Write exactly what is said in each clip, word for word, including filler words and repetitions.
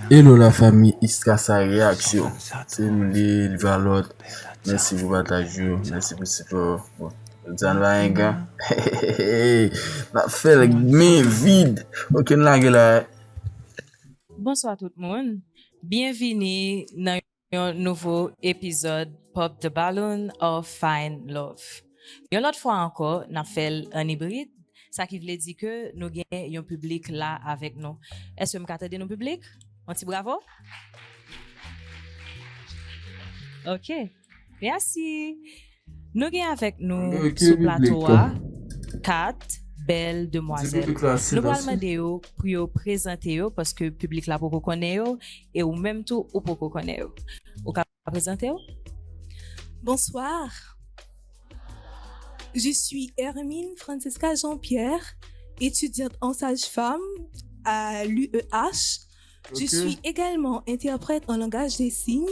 Hello la famille Iskasa Reaction. Se m li, li pa lòt. Mèsi pou pataj yo, mèsi pou sipò. Bon, jodi a nou pa gen gan. N ap fè l men vid. Ok, n lage la. Bonswa tout moun. Byenvini nan yon nouvo epizòd Pop the Balloon of Fine Love. Yon lòt fwa ankò, n ap fè l an ibrid, sa ki vle di ke nou gen yon piblik la avèk nou. Èske m ka tande nou piblik? Yon ti bravo? Ok. Mèsi. Nou gen avèk nou sou plato a kat bèl demwazèl. Nou pral mande yo pou yo prezante yo paske piblik la poko konnen yo e ou menm tou ou poko konnen yo. Ou ka prezante w? Bonsoir. Je suis Hermine Francesca Jean-Pierre, étudiante en sage-femme à l'U E H. Je suis également interprète en langage des signes.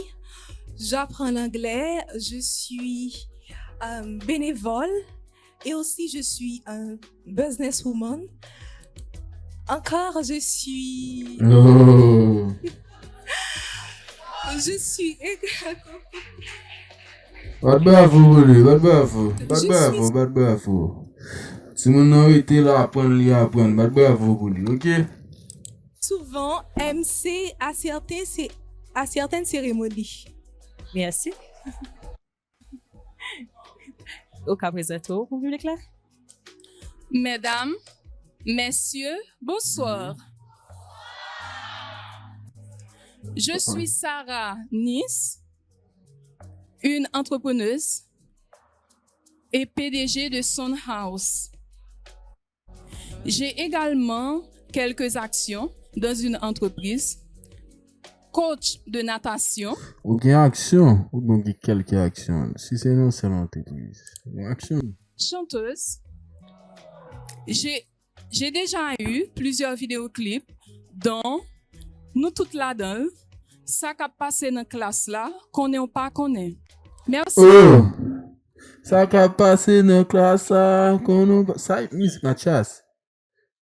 J'apprends l'anglais. Je suis euh, bénévole. Et aussi, je suis un businesswoman. Encore, je suis. Oh. Je suis. Bat bravo pou li, bat bravo, bat bravo, bat bravo. Timoun nan rete la aprann li aprann, bat bravo pou li, ok? Souvent M C à certaines, à certaines cérémonies. Mèsi. Ou ka prezante w pou piblik la? Mesdames, messieurs, bonsoir. Je suis Sarah Nice, une entrepreneuse et P D G de Son House. J'ai également quelques actions dans une entreprise, coach de natation. Ou gen aksyon, ou gen kèlke aksyon. Si se nan sèl antrepriz, ou gen aksyon. Chanteuse. J'ai j'ai déjà eu plusieurs vidéoclips dont Nou tout ladan l. Sa k ap pase nan klas la, konnen w pa konnen. Mèsi. Oh! Sa k ap pase nan klas la, konnen w pa. Sa mizik Mathias?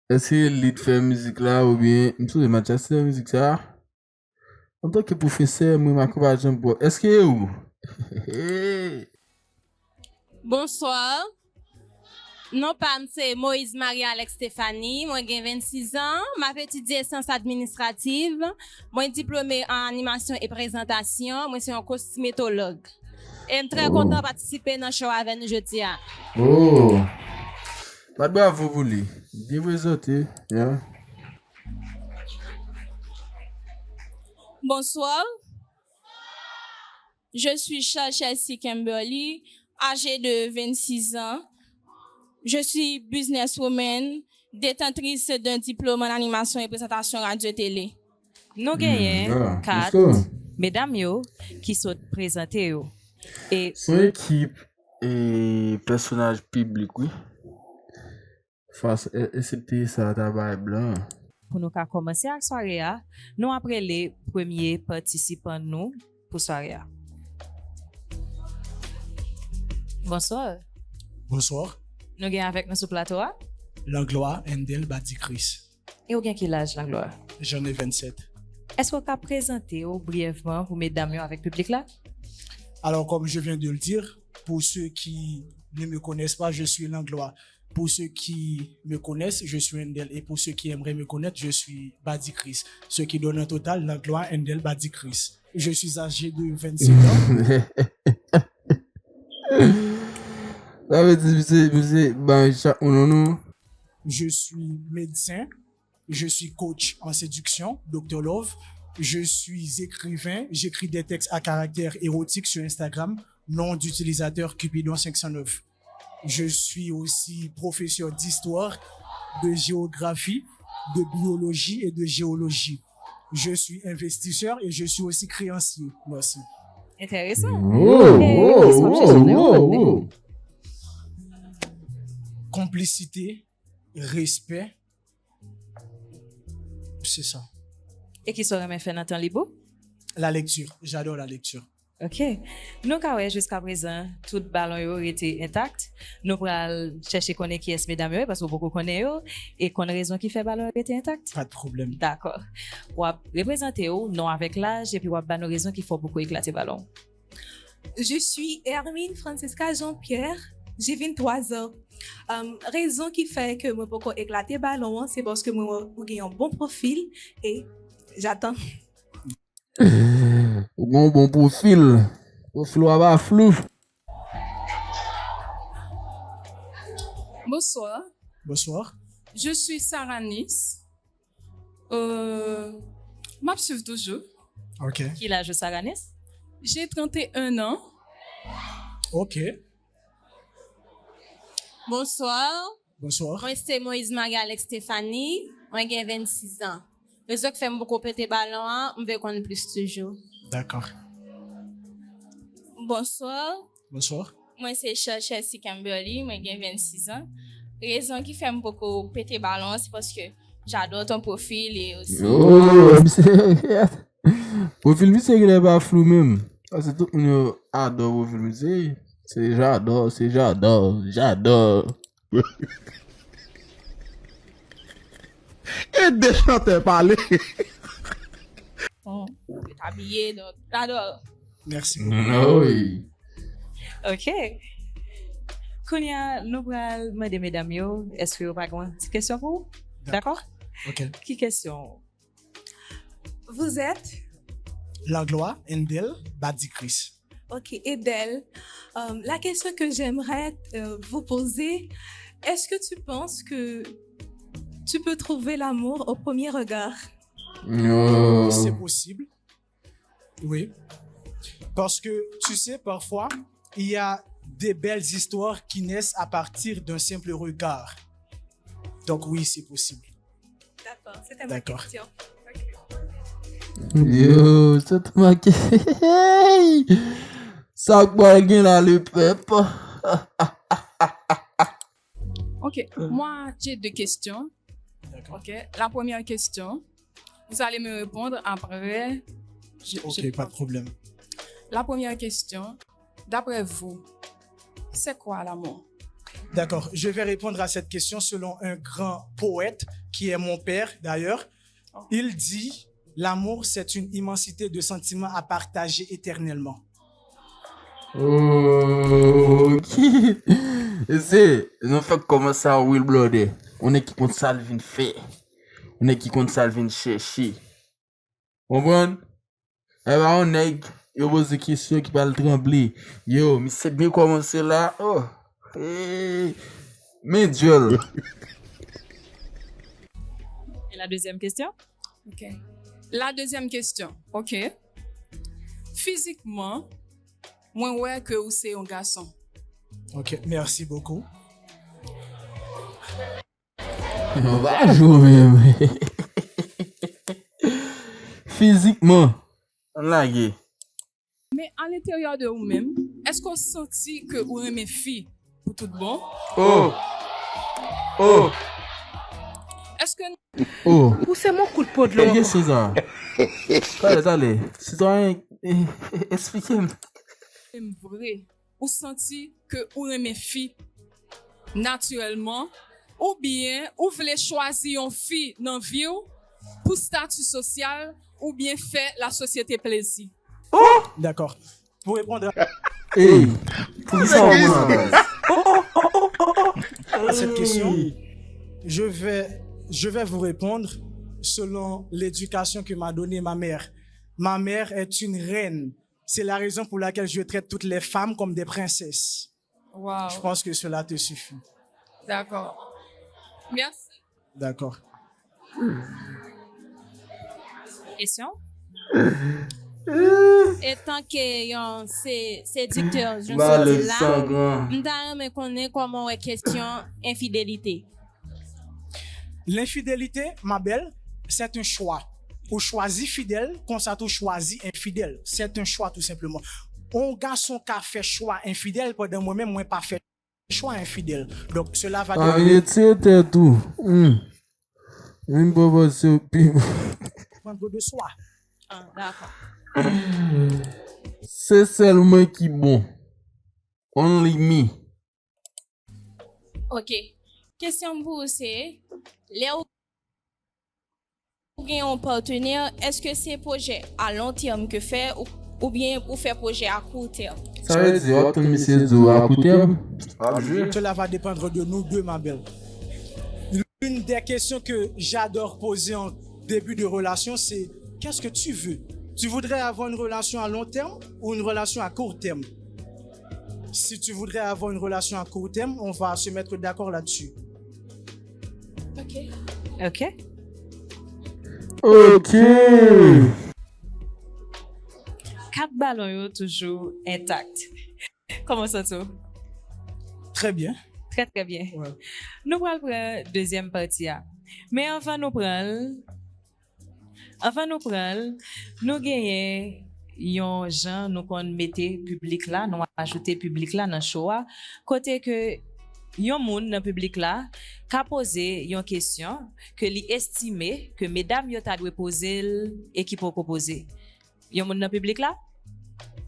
Èske li t fè mizik la oubyen. M sonje Mathias te fè mizik sa? Antanke pwofesè, mwen m akonpaje m pwòp. Èske e ou? Bonswa. Non pa m se Moïse Marie Alex Stephanie, mwen gen vennsis an, m ap etidye syans administrativ, mwen diplome an animasyon e prezantasyon, mwen se yon kosmetològ. E m trè kontan patisipe nan show avè nou jodi a. Oh! Bat bravo pou li. Byen prezante. Yeah. Bonsoir. Je suis Charles Chelsea Kimberly, âgé de vingt-six ans. Je suis businesswoman, détentrice d'un diplôme en animation et présentation radio et télé. Nou genyen kat medam yo ki sot prezante yo. E Se yon ekip e pèsonaj piblik, wi. Fas e, esepte sa ta bay blan. Pou nou ka kòmanse ak sware a, nou ap rele premye patisipan nou pou sware a. Bonswa. Bonswa. Nou gen avèk nou sou plato a? Langlois Endel Badicris. E ou gen ki laj, Langlois? J'en ai vingt-sept. Èske ou ka prezante w briyèvman pou medam yo avèk piblik la? Alors, comme je viens de le dire, pour ceux qui ne me connaissent pas, je suis Langlois. Pour ceux qui me connaissent, je suis Endel. Et pour ceux qui aimeraient me connaître, je suis Badicris. Ce qui donne un total Langlois Endel Badicris. Je suis âgé de vingt-sept ans. Sa vle di, misye, misye, bay chak moun yon non. Je suis médecin. Je suis coach en séduction, Docteur Love. Je suis écrivain. J'écris des textes à caractère érotique sur Instagram. Nom d'utilisateur Cupidon cinq cent neuf. Je suis aussi professeur d'histoire, de géographie, de biologie et de géologie. Je suis investisseur et je suis aussi créancier. Merci. Enteresan. Oh, oh, oh, oh, oh. Complicité, respect. C'est ça. E ki sa w renmen fè nan tan lib ou? La lecture. J'adore la lecture. Ok. Nou ka wè jiska prezan, tout balon yo rete entak. Nou pral chèche konnen kiyès medam yo ye, paske w poko konnen yo, e konn rezon ki fè balon yo rete entak. Pa de pwoblèm. Dakò. W ap reprezante w, non avèk laj, epi w ap ba nou rezon ki fè w poko eklate balon. Je suis Hermine Francesca Jean-Pierre, j'ai vingt-trois ans. Um, rezon ki fè ke mwen poko eklate balon an, se paske mwen wè ou gen yon bon pwofil e j'attends. Ou gen yon bon pwofil. Pwofil ou a pa flou. Bonsoir. Bonsoir. Je suis Saranis. Euh, m ap swiv toujou. Ok. Ki laj ou, Saranis? J'ai trente et un ans. Ok. Bonsoir. Bonsoir. Mwen se Moïse Marie Alex Stéphanie. Mwen gen vennsis an. Rezon ki fè m poko pete balon an, m vle konn plis toujou. Dakò. Bonsoir. Bonsoir. Mwen se Chèchèsi Kimberly, mwen gen vennsis an. Rezon ki fè m poko pete balon an, se paske j'adore ton profil e osi. Oh, misye. Pwofil misye genlè pa flou menm. Paske tout moun yo adore pwofil misye. Se j'adore, se j'adore, j'adore. Ede chantè pale. Bon, yo t abiye, donk, j'adore. Merci. Ah oui. Ok. Kounye a, nou pral mande medam yo, èske yo pa gen ti kesyon pou ou? Dakò? Ok. Ki kesyon? Vous êtes Langlois Endel Badicris. Ok, Edel. Euh, la question que j'aimerais euh, vous poser, est-ce que tu penses que tu peux trouver l'amour au premier regard? Yo. C'est possible. Oui. Parce que, tu sais, parfois, il y a des belles histoires qui naissent à partir d'un simple regard. Donc oui, c'est possible. D'accord, c'était ma question. D'accord. Yo, se te make. Sa k pral gen la, le pèp? Ok, moi j'ai deux questions. D'accord. Ok, la première question, vous allez me répondre après. Je- Ok, je- pas de problème. La première question, d'après vous, c'est quoi l'amour? D'accord, je vais répondre à cette question selon un grand poète qui est mon père d'ailleurs. Il dit, l'amour, c'est une immensité de sentiments à partager éternellement. Ok. Se, nou fèk kòmanse a Will Bloodet. Yon nèg ki konn sa l vin fè. Yon nèg ki konn sa l vin chèche. Konprann? E pa yon nèg, yo poze kesyon ki pral tranble. Yo, misye byen kòmanse la. Oh. Hey. Men dyòl. E la dezyèm kesyon? Ok. La deuxième question, ok. Fizikman, mwen wè ke ou se yon gason. Ok, merci beaucoup. Yo pa jwe menm. Fizikman. Ann lage. Men a lenteryè de ou menm, èske w santi ke ou renmen fi pou tout bon? Oh. Oh. Èske Oh. Ou se mon kout podlo Ki ankò. kesyon sa? Tale, tale. Sitwayen, eh, eh, eksplike m. menm vre, ou santi ke ou renmen fi natirèlman, oubyen ou vle chwazi yon fi nan vi w pou stati sosyal oubyen fè lasosyete plezi? D'accord. Pour répondre à Hey, poukisa w pran cette question, je vais, je vais vous répondre selon l'éducation que m'a donnée ma mère. Ma mère est une reine. C'est la raison pour laquelle je traite toutes les femmes comme des princesses. Wow. Je pense que cela te suffit. D'accord. Merci. D'accord. Kesyon? Etanke yon se- sediktè, jan w sot di la, m ta renmen konnen kòman w wè kesyon enfidelite. L'infidélité, ma belle, c'est un choix. Ou chwazi fidèl, konsa tou chwazi enfidèl. C'est un choix, tout simplement. On gason ka fè chwa enfidèl, pandan mwen menm, mwen pa fè chwa enfidèl. Donc, cela va Pa vin etire tèt ou. Hmm. Vin pran pòz se pi bon. Dépendre de soi. Ah, dakò. Se sèl mwen ki bon. Only me. Ok. Kesyon m pou ou se, lè ou ou gen yon patnè, èske se pwojè a lon tèm ke fè ou, oubyen ou fè pwojè a kou tèm? Sa vle di w ap tann misye di w a kou tèm? W ap jwe? Cela va dépendre de nous deux, ma belle. L'une des questions que j'adore poser en début de relation, c'est qu'est-ce que tu veux? Tu voudrais avoir une relation à long terme ou une relation à court terme? Si tu voudrais avoir une relation à court terme, on va se mettre d'accord là-dessus. Ok. Ok. Ok. Kat balon yo toujou entak. Kòman w santi w? Très bien. Trè, trè byen. Ouais. Nou pral pran dezyèm pati a. Men anvan nou pran l, anvan nou pran l, nou genyen yon jan nou konn mete piblik la, nou ajoute piblik la nan show a, kote ke yon moun nan piblik la ka poze yon kesyon ke li estime ke medam yo ta dwe poze l e ki poko poze. Yon moun nan piblik la?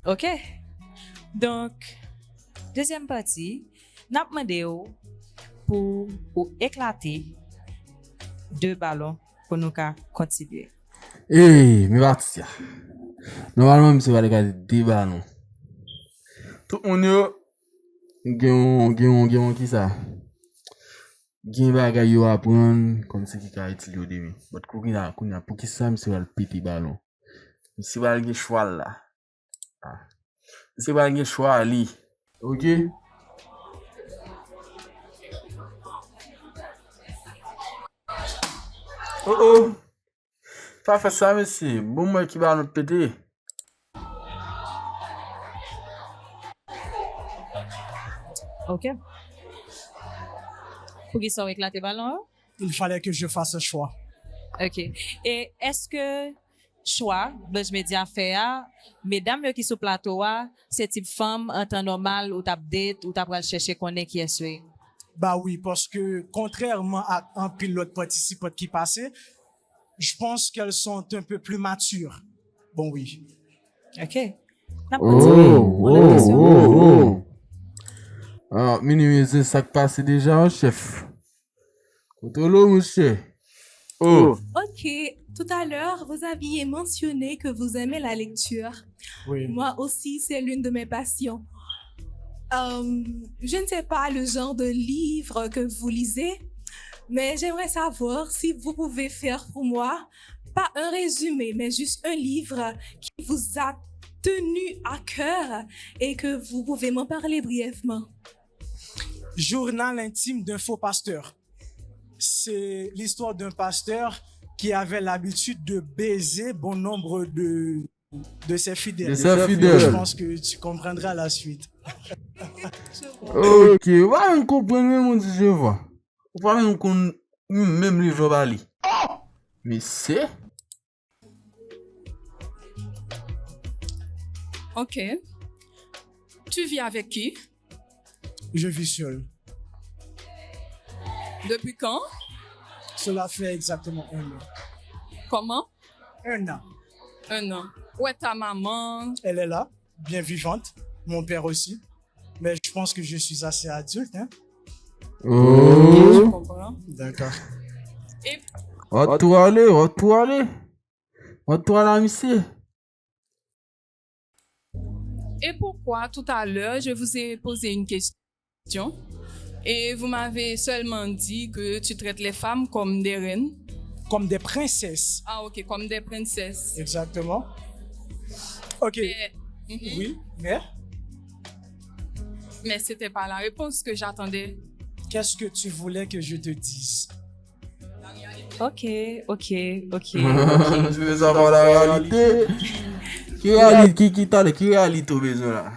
Ok. Donk, dezyèm pati, n ap mande w pou ou eklate de balon pou nou ka kontinye. Ey, men pati a. Nòmalman, misye pa t gade de balon. Tout moun yo gen yon, gen yon, gen yon kisa? Gen bagay yo aprann kòmsi ki ka itil yo demen. But kounye a, kounye a, poukisa misye pral pete balon? Misye pral gen chwa l la. Ah. Misye pral gen chwa li. Ok? Oh oh! Pa fè sa, mesye. Bon, mwen ki balon pete. Ok. Poukisa w eklate balon an? Il fallait que je fasse un choix. Ok. E èske chwa Blanch Media fè a, medam yo ki sou plato a, se tip fanm an tan nòmal ou t ap date, ou ta pral chèche konnen kiyès yo ye? Bah oui, parce que contrairement à anpil lòt participante ki pase, je pense qu'elles sont un peu plus matures. Bon, oui. Ok. N ap kontinye. Oh, oh, oh, oh. Ah, minimize sa k pase deja, chèf. Kontwole w, monchè. Oh. Ok, tout à l'heure, vous aviez mentionné que vous aimez la lecture. Oui. Moi aussi, c'est l'une de mes passions. Euh, je ne sais pas le genre de livre que vous lisez, mais j'aimerais savoir si vous pouvez faire pour moi, pas un résumé, mais juste un livre qui vous a tenu à cœur et que vous pouvez m'en parler brièvement. Journal intime d'un faux pasteur. C'est l'histoire d'un pasteur qui avait l'habitude de baiser bon nombre de, de ses fidèles. De ses Je fidèles. pense que tu comprendras la suite. Ok, ou pa menm konprann menm, on dit je vois. Ou pa menm konn menm li jan ba li. Mesye. Ok. Tu vis avec qui? Je vis seul. Depuis quand? Cela fait exactement un an. Comment? Un an. Un an. Où est ta maman? Elle est là, bien vivante. Mon père aussi. Mais je pense que je suis assez adulte, hein? Je comprends. D'accord. Et Retourne, retourne. Retourne à monsieur. Et pourquoi tout à l'heure je vous ai posé une question et vous m'avez seulement dit que tu traites les femmes comme des reines? Comme des princesses. Ah ok, comme des princesses. Exactement. Ok. Mais, mhm. Oui, mais Mais c'était pas la réponse que j'attendais. Qu'est-ce que tu voulais que je te dise? Ok, ok, ok. Je veux savoir la réalité. Ki reyali-, ki, ki, talè, ki reyalité ou bezwen la?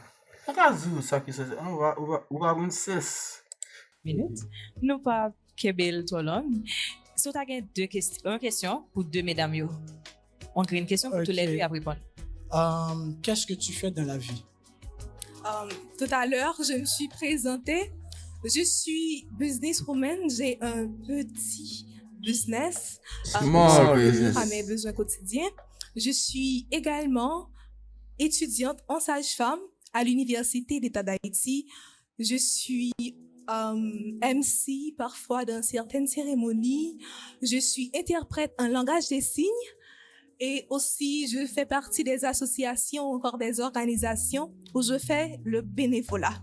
Ou ka di w sa ki sèse. Ou pa, ou pa, ou pa princess. Minit. Nou pa kenbe l twò long. Si w ta gen de kestyon, yon kestyon pou de medam yo. On gen yon kestyon pou tou lè de y ap reponn. Euh, qu'est-ce que tu fais dans la vie? Euh, tout à l'heure, je me suis présentée. Je suis businesswoman. J'ai un petit business euh, pour Small subvenir business. À mes besoins quotidiens. Je suis également étudiante en sage-femme à l'Université d'État d'Haïti. Je suis euh, M C parfois dans certaines cérémonies. Je suis interprète en langage des signes. Et aussi, je fais partie des associations ou encore des organisations où je fais le bénévolat.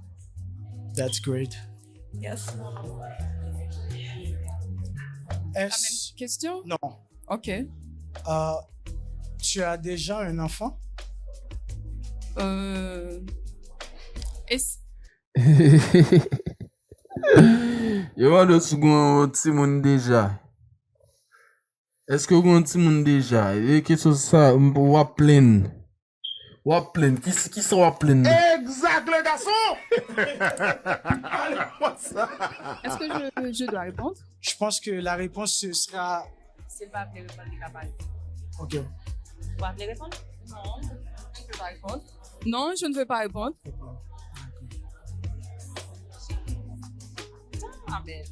That's great. Yes. Est-ce... Question? Non. Ok. Euh, tu as déjà un enfant? Euh, est-ce... Yo mande w si w gen yon timoun deja. Èske w gen yon timoun deja? E kesyon sa, w ap plenn. W ap plenn. Ki, ki sa w ap plenn nan? Exact, le garçon! Allez, moi ça! Est-ce que je, je dois répondre? Je pense que la réponse ce sera... Si l pa vle reponn, li ka pa reponn. Ok. Ou pa vle reponn? Non, je ne veux pas répondre. Non, je ne veux pas répondre. Ah, ben.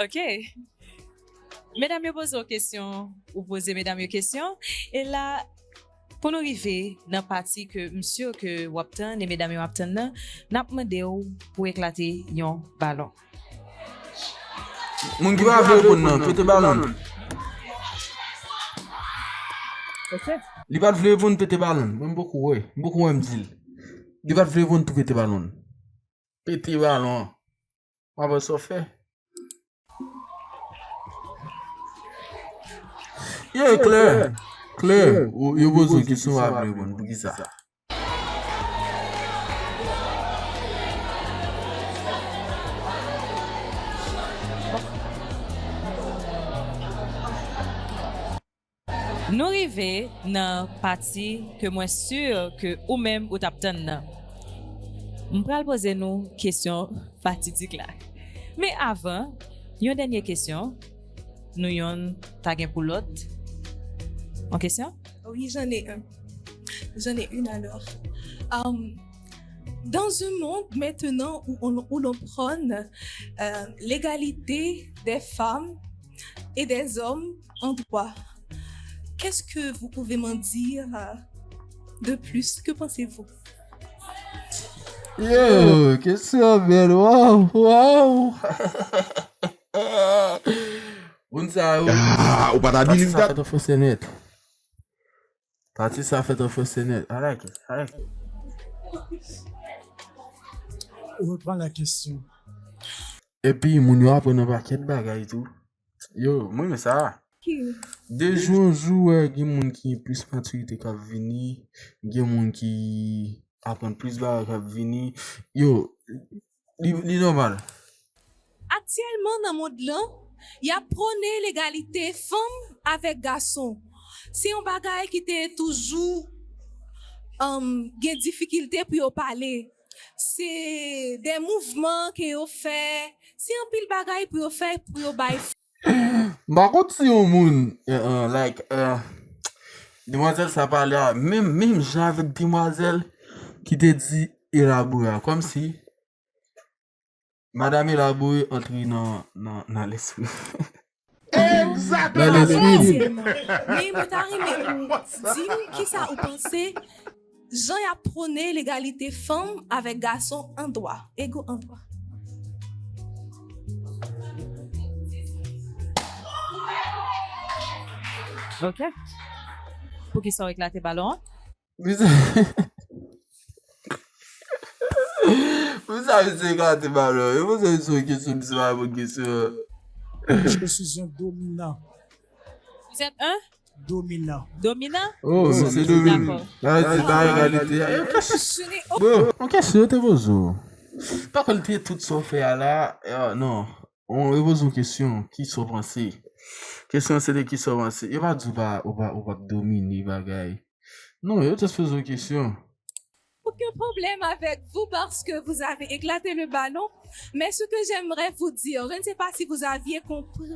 Ok. Medam yo poze w kesyon, ou poze medam yo kesyon. E la, pou nou rive nan pati ke m si ke w ap tann e medam yo ap tann nan, n ap mande w pou eklate yon balon. Moun ki pa vle reponn nan, pete balon. Li pa t vle reponn, pete balon. Mwen m poko wè. M poko wè m di l. Li pa t vle reponn tou, pete balon. Pete balon. M ap wè sa w fè. Yeah, klè. Klè. Ou, yo poze w kesyon, w ap reponn. Poukisa? Nou rive nan pati ke mwen si ke ou menm ou t ap tann nan. M pral poze nou kesyon fatidik la. Men avan, yon dènye kesyon. Nou yonn ta gen pou lòt. Yon kesyon? Oui, j'en ai un. J'en ai une alors. Euh, dans un monde maintenant où on, où l'on prône euh, l'égalité des femmes et des hommes en droit, qu'est-ce que vous pouvez m'en dire euh, de plus? Que pensez-vous? Yo, kesyon bèl, waw, waw. Moun sa yo. Ah, ou pa ta di li Sa fèt an franse nèt. Pati sa fèt an franse nèt. I like it, I like it. Reprends la question. Epi, moun yo aprann yon pakèt bagay tou. Yo, mwen renmen sa. De jou an jou, wè, gen moun ki gen plis matirite k ap vini, gen moun ki aprann plis bagay k ap vini. Yo, li, li nòmal. Aktyèlman nan mond lan, y ap pwone legalite fanm avèk gason. Se yon bagay ki te toujou um, gen difikilte pou yo pale. Se de mouvman ke yo fè. Se anpil bagay pou yo fè pou yo bay M pa konn si yon moun, eh, eh, like, eh, demwazèl sa pale a, menm, menm jan avèk demwazèl ki te di elabore a, kòmsi madanm elabore antre nan, nan, nan lespri. Exact! Nan lespri. Men mwen ta renmen ou di m kisa ou panse jan y ap pwone legalite fanm avèk gason an dwa, ego an dwa. Ok. Poukisa w eklate balon an? Poukisa misye eklate balon? Yo poze misye yon kesyon, misye pa reponn kesyon an. Je suis un dominant. Vous êtes un Dominant. Dominant? Oh, se dominant. Bagay egalite. Yo kesyon. Bon, yon kesyon yo te poze w. Pa kwè l te tout sa w fè a la. Non. Yo poze w kesyon, kisa w panse? Kesyon se te kisa w panse. Yo pa di w pa, ou pa, ou p ap domine bagay. Non, yo just poze w kesyon. Aucun problème avec vous parce que vous avez éclaté le ballon. Mais ce que j'aimerais vous dire, je ne sais pas si vous aviez compris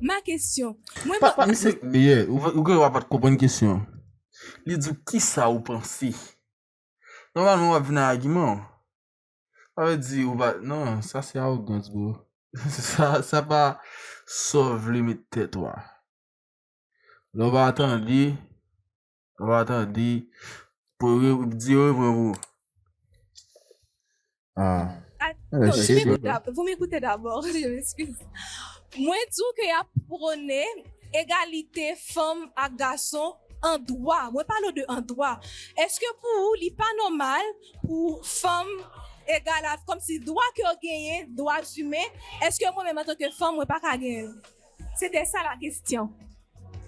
ma question. Mwen, Pa, pa, misye, yeah, ou, ou gen dwa pa t konprann kesyon. Li di w kisa ou panse. Nòmalman, w ap vin ak agiman. Sa vle di ou pa, non, sa se awogans, bro. Sa, sa pa sa w vle met tèt ou a. Lè w pa tande, Ou pa tande. Pou re- di yo repran pou ou. Ah. Ah, non, je m'écoute d'ab- vous m'écoutez d'abord, je m'excuse. Mwen di w ke y ap pwone egalite fanm ak gason an dwa. Mwen pale w de an dwa. Èske pou ou, li pa nòmal pou fanm egal a, kòmsi dwa ke yo genyen, dwa imen, èske mwen menm antanke fanm, mwen pa ka genyen l? C'était ça la question.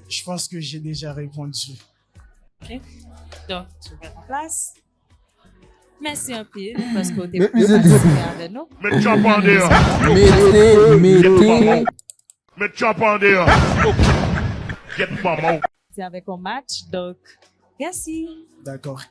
Je pense que j'ai déjà répondu. Ok. Donk, tu perds ta place. Mèsi anpil paske w te Met mizik. Patisipe avè nou. Met chòp an deyò. Mete, mete. Met chòp an deyò. Gyèt manman w. Se avèk yon match, donk, mèsi. D'accord.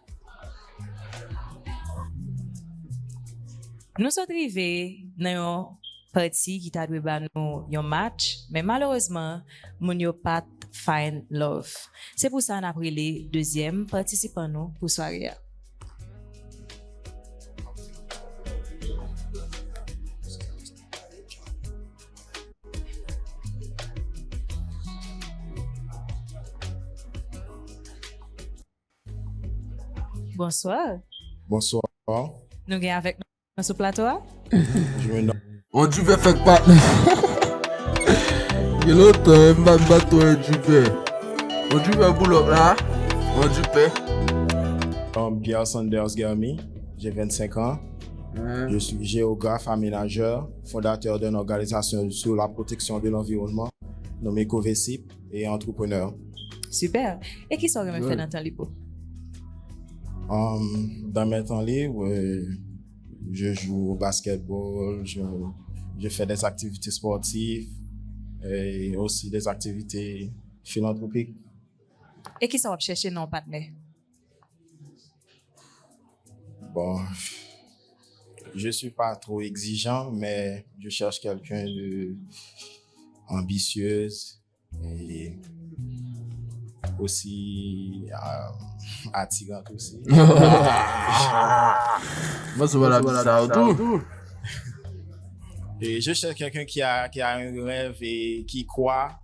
Nou sot rive nan yon pati ki ta dwe ba nou yon match, men malerezman, moun yo pa t find love. Se pou sa n ap rele dezyèm patisipan nou pou sware a. Bonswa. Bonswa. Nou gen avèk nou sou plato a? Je me nomme On djoupe fèk patnè. Gen lontan m pa t bat on djoupe. On djoupe boulòk la. On djoupe. Pierre Sanders Germy, j'ai vingt-cinq ans. Je suis géographe, aménageur, fondateur d'une organisation sur la protection de l'environnement, nommée Covesip, et entrepreneur. Super. E kisa w renmen fè nan tan lib ou? Um, dans mes temps libres, euh, je joue au basketball, je, je fais des activités sportives et aussi des activités philanthropiques. E kisa w ap chèche nan yon patnè? Bon, je suis pas trop exigeant, mais je cherche quelqu'un de ambitieuse et aussi euh, attirante aussi. Mwen sou wè la sa tou. Et je cherche quelqu'un qui a, qui a un rêve et qui croit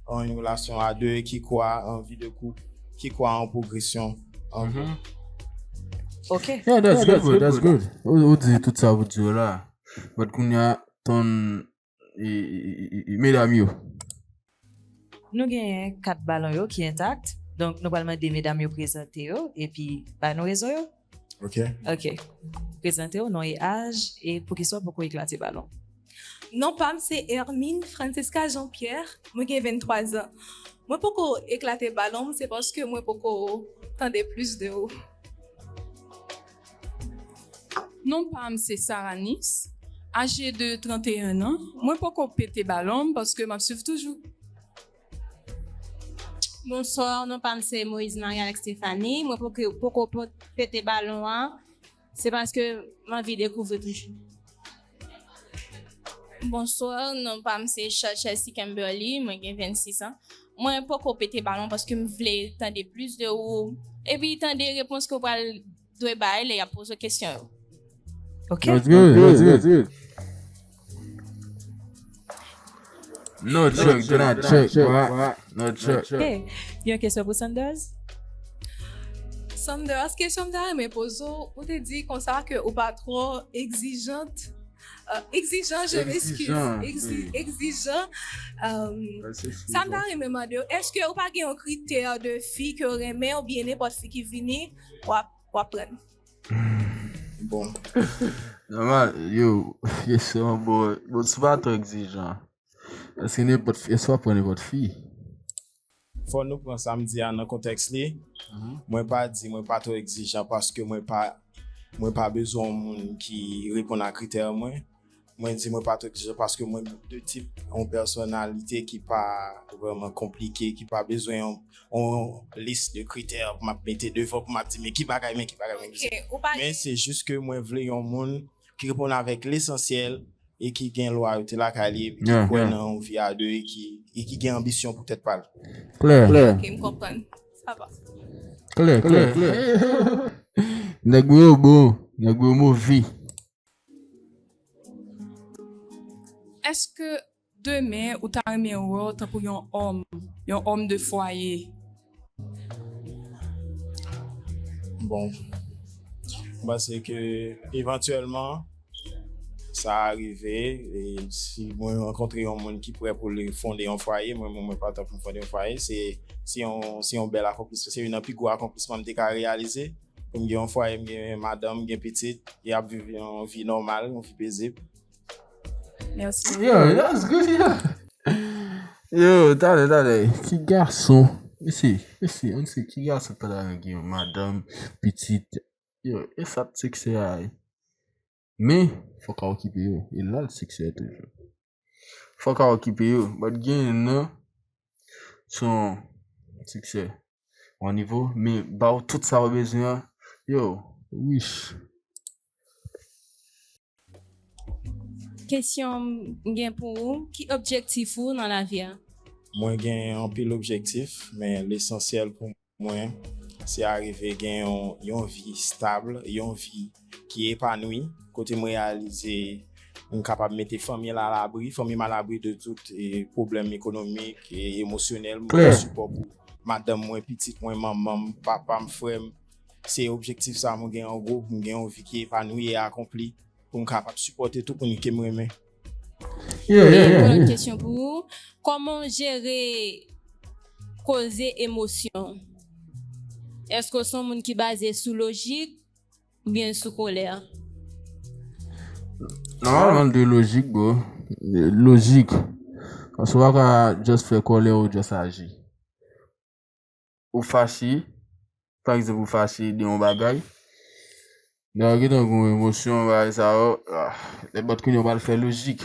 en une relation à deux, qui croit en vie de couple, qui croit en progression. En Ok. Yeah, that's good, bro. That's good. Ou, ou di tout sa pou di yo la. But kounye a, ton e, e, e, e, e, medam yo. Nou genyen kat balon yo ki entak. Donk, nou pral mande medam yo prezante yo epi ba nou rezo yo. Ok. Ok. Prezante w, non e aj, e poukisa w poko eklate balon. Non pa m se Hermine Francesca Jean-Pierre, mwen gen venntwa zan. Mwen poko eklate balon m, se paske mwen poko tande plis de ou. Non pa m se Saranis, aje de tranteyen an. Mwen poko pete balon m paske m ap swiv toujou. Bonswa, non pa m se Moïse Marie Alex Stéphanie. Mwen poko, poko pot- pete balon an. Se paske m anvi dekouvri toujou. Bonswa, non pa m se Chelsea Kimberly, mwen gen vennsis an. Mwen poko pete balon paske m vle tande plis de ou. Epi tande repons ke w pral dwe bay lè y ap poze w kesyon yo. Ok. That's good, that's good. No joke, do not joke, bro. No joke. Ok. Yon kesyon pou Sanders? Sanders, kesyon m ta renmen poze w, ou te di konsa ke ou pa twò egzijant. Euh, exigeant, je m'excuse. Exigeant, Exi- oui. Exigeant. Euh, That's excuse, sa m ta bro. renmen mande w, èske ou pa gen yon kritè de fi ke w renmen oubyen nenpòt fi ki vini, w ap, w ap pran? Bon. Nòmal, yo, kesyon bon. Bon, si w pa twò egzijan. Èske nenpòt fi, èske w ap pran nenpòt fi? Fò nou pran sa m di a nan kontèks li. Mwen pa di mwen pa twò egzijan paske mwen pa mwen pa bezwen yon moun ki reponn a kritè mwen. Mwen di mwen pa twò egzijan paske mwen de tip yon pèsonalite ki pa vrèman konplike, ki pa bezwen yon, yon lis de kritè pou m ap mete devan pou m ap di men ki bagay, men ki bagay, men ki Ok, ou pa Men se jis ke mwen vle yon moun ki reponn avèk lesansyèl e ki gen lwayote lakay li epi ki Yeah, kwè yeah. Nan yon vi a de e ki, e ki gen anbisyon pou tèt pa l. Klè. Ok, m konprann. Sa va. Klè, klè, klè. Nèg yo bon, nèg yo move. Èske demen ou ta renmen wè w tankou yon òm, yon òm de fwaye? Bon, m panse ke evantyèlman, sa a rive, e si mwen rankontre yon moun ki prè pou li fonde yon fwaye, mwen, mwen, mwen pare pou m fonde yon fwaye, se, se yon, se yon bèl akonplisman, se youn nan pi gwo akonplisman m te ka reyalize. Pou m gen yon fwaye, m gen madanm, m gen pitit, e ap viv yon vi nòmal, yon vi pezib. Mèsi. Yo, that's good, yo. Yo, talè, talè. Ki gason. Mesye, mesye, ann se ki gason pa ta gen yon madanm, pitit. Yo, e sa t siksè a ye. Men, fòk a okipe yo. E la l siksè toujou. Fòk a okipe yo. But gen nan, se yon siksè. Yon nivo, men ba w tout sa w bezwen an. Yo, wish. Kesyon m gen pou ou, ki objektif ou nan lavi a? Mwen gen anpil objektif, men lesansyèl pou mwen, se arive gen yon, yon vi stab, yon vi ki epanwi, kote m reyalize m kapab mete fanmi m alabri, fanmi m alabri de tout e, pwoblèm ekonomik e emosyonèl. M gen sipò pou madanm mwen, pitit mwen, manman m, papa m, frè m. Se objektif sa mwen gen an gwo, pou m gen yon vi ki epanwi e akonpli, pou m kapab sipòte tout moun ke m renmen. Yeah, yeah, yeah. Kesyon pou ou. Kòman w jere koze emosyon? Èske w se yon moun ki baze sou lojik oubyen sou kolè? Nòmalman, de lojik, bro. Lojik. Paske w pa ka just fè kòlè ou just aji. Ou fache, pa egzanp, ou fache de yon bagay. Lè w gentan gen yon emosyon, bagay sa yo, ah, nenpòt kounye w pral fè lojik.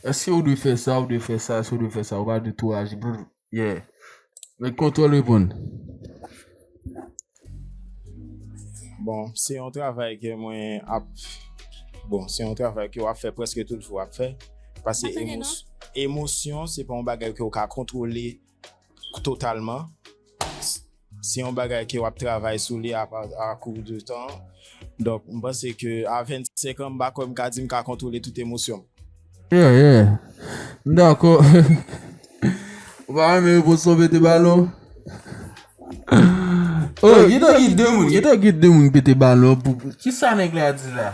Èske ou dwe fè sa, ou dwe fè sa, èske ou dwe fè sa, ou pa dwe tou aji. Brr, yeah. Met kontwòl, reponn. Bon, se yon travay ke mwen ap. Bon, se yon travay ke w ap fè prèske tout jou w ap fè. Paske emosyon, se pa yon bagay ke w ka kontwole totalman. Se yon bagay ke w ap travay sou li a, a kou de tan. Donk, m panse ke a vennsenk an, m pa kwè m ka di m ka kontwole tout emosyon m. Yeah, yeah. M dakò. Ou pa renmen repons ou pete balon? Oh, gentan gen de moun, gentan gen de moun pete balon pou, pou, kisa nèg la di la?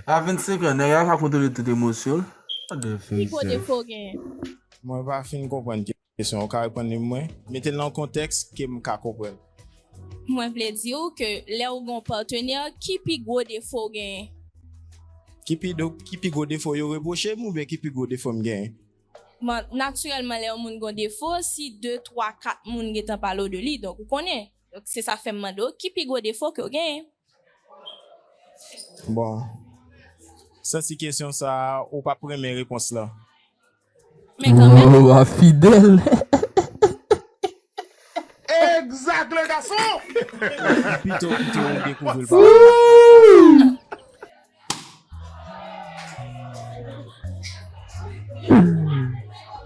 A vennsenk an, nèg la pa kontwole tout emosyon l. What the fuck is that? Ki gwo defo w genyen? Mwen pa fin konprann kesyon an, ou ka reponn li mwen? Mete l nan yon kontèks ke m ka konprann. Mwen vle di w ke lè w gen yon patnè, ki pi gwo defo w genyen? Ki pi, do, ki pi gwo defo yo repwoche m oubyen ki pi gwo defo m genyen? Bon, natirèlman, lè yon moun gen yon defo, si de, twa, kat moun gentan pale w de li, donk ou konnen. Donk, se sa fè m mande w, ki pi gwo defo ke w genyen? Bon. Santi kesyon sa a, ou p ap renmen repons lan. Men kanmenm. Oh, a fidèl. Exact, le garçon! Pito, pito, ou dekouvri l pa ou.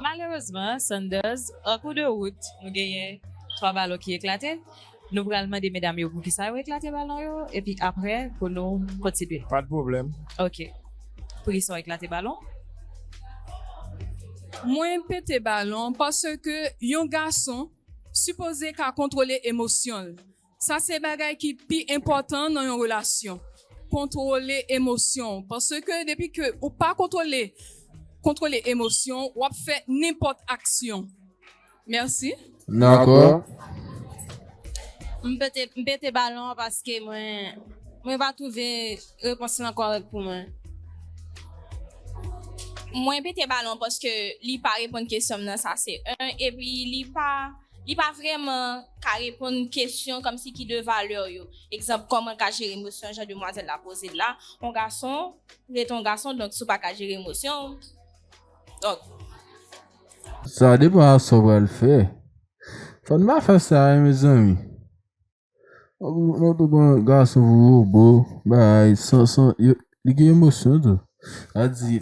Malerezman, Sanders, an kou de wout, nou genyen twa balon ki eklate. Nou pral mande medam yo poukisa yo eklate balon yo, epi apre pou nou kontinye. Pa de pwoblèm. Ok. Poukisa w eklate balon? Mwen pete balon paske yon gason sipoze ka kontwole emosyon l. Sa se bagay ki pi enpòtan nan yon relasyon. Kontwole emosyon w. Paske depi ke ou pa kontwole, kontwole emosyon w, w ap fè nenpòt aksyon. Mèsi. Dakò. M pete, m pete balon an paske mwen, mwen pa twouve repons lan kòrèk pou mwen. Mwen pete balon paske li pa reponn kesyon m nan, sa se en, epi li pa, li pa vrèman ka reponn kesyon kòmsi ki de valè yo. Egzanp, kòman l ka jere emosyon, jan demwazèl la poze l la. Yon gason rete yon gason, donk si w pa ka jere emosyon w, donk. Sa depann a sa w pral fè. Fò n pa fè sa, wi, mezanmi. Nan tout bon gason vovo, bagay, san, san, yo, li gen emosyon tou. Sa di,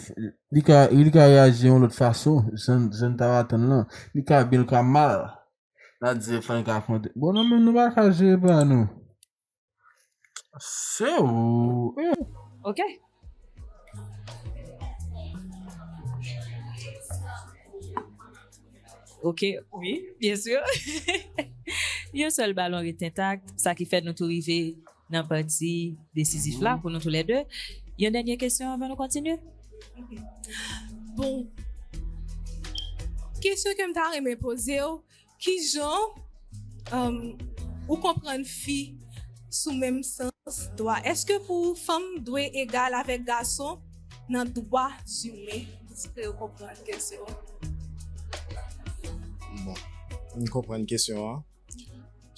li ka, li ka reyaji yon lòt fason, jan, jan n t ap atann lan. Li ka byen, li ka mal. N a di, fò n ka konte. Bon, nou menm, nou pa ka jere pa nou. Se ou. Ok. Ok, wi, byen si. Yon sèl balon ret entak, sa ki fè nou tou rive nan pati desizif la pou nou toulède. Yon dènye kesyon anvan nou kontinye? Bon, kesyon ke m ta renmen poze w, kijan um, ou konprann fi sou menm sans dwa? Èske pou ou fanm dwe egal avèk gason nan dwa imen? Èske ou konprann kesyon? Bon, m konprann kesyon an.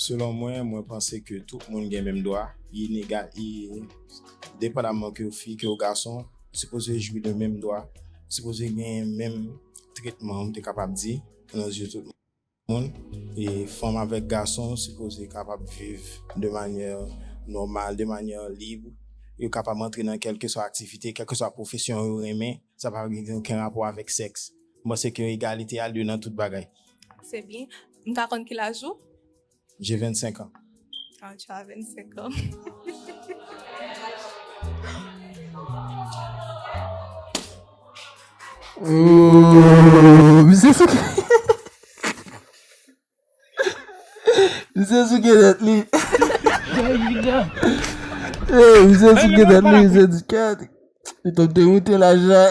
Selon mwen, mwen panse ke tout moun gen menm dwa, inegal, i, depandaman ke w fi, ke w gason, sipoze jwi de menm dwa, sipoze gen menm tretman, m te kapab di, nan zye tout moun. E fanm avèk gason sipoze kapab viv de manyè nòmal, de manyè lib. Yo kapab antre nan kèlkeswa aktivite, kèlkeswa pwofesyon yo renmen. Sa pa gen okenn rapò avèk sèks. M panse ke egalite a lye nan tout bagay. Se byen. M ka konn ki laj ou? J'ai vingt-cinq ans. Ah, tu as vingt-cinq ans. Oh, misye souke. Misye souke tèt li. Hey, misye souke tèt li, misye di kat. Li t ap demoute laj la.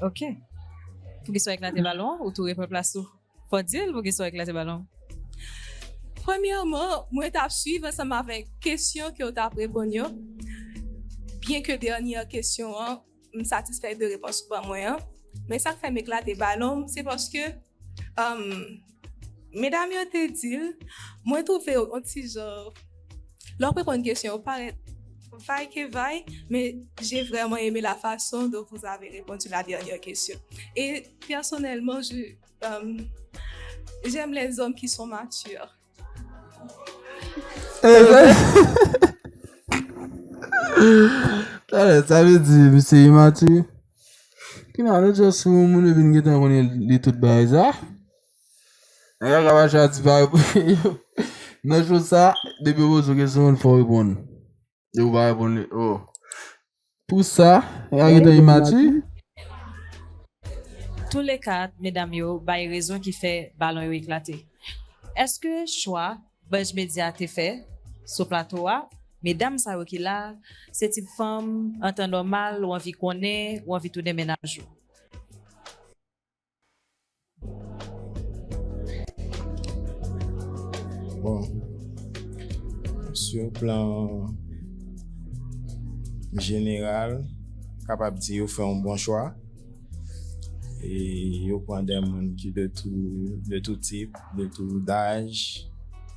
Ok. Pou ki sa w eklate balon, ou tou repran plas ou. Fò di l pou ki sa w eklate balon. Premyèman, mwen t ap swiv ansanm avèk kesyon ke w t ap reponn yo. Byen ke dènyè kesyon an, m satisfè de repons ou ban mwen an. Men sa k fè m eklate balon, se paske um, medam yo te di l, mwen twouve yon ti jan lè w ap reponn kesyon yo parèt vay ke vay, men j'ai vraiment aimé la façon dont vous avez répondu la dernière question. Et personnellement, je, euh, j'aime les hommes qui sont matures. Talè, sa vle di misye imati. Ki nan lòt jan sou yon moun epi n gentan konnen li tout bagay sa. Nèg la ka mache a ti bagay pou yo. Nan cho sa, depi yo poze w kesyon, fò w reponn. Depi w pa reponn li, oh. Pou sa, nèg la gentan imati. Toulekat, medam yo bay rezon ki fè balon yo eklate. Èske chwa Banj Medya te fè sou plato a, medam sa yo ki la, se tip fanm, an tan nòmal, ou anvi konnen, ou anvi tounen mennaj ou? Bon, sou plan jeneral, kapab di yo fè yon bon chwa. E yo pran de moun ki de tout, de tout tip, de tout daj.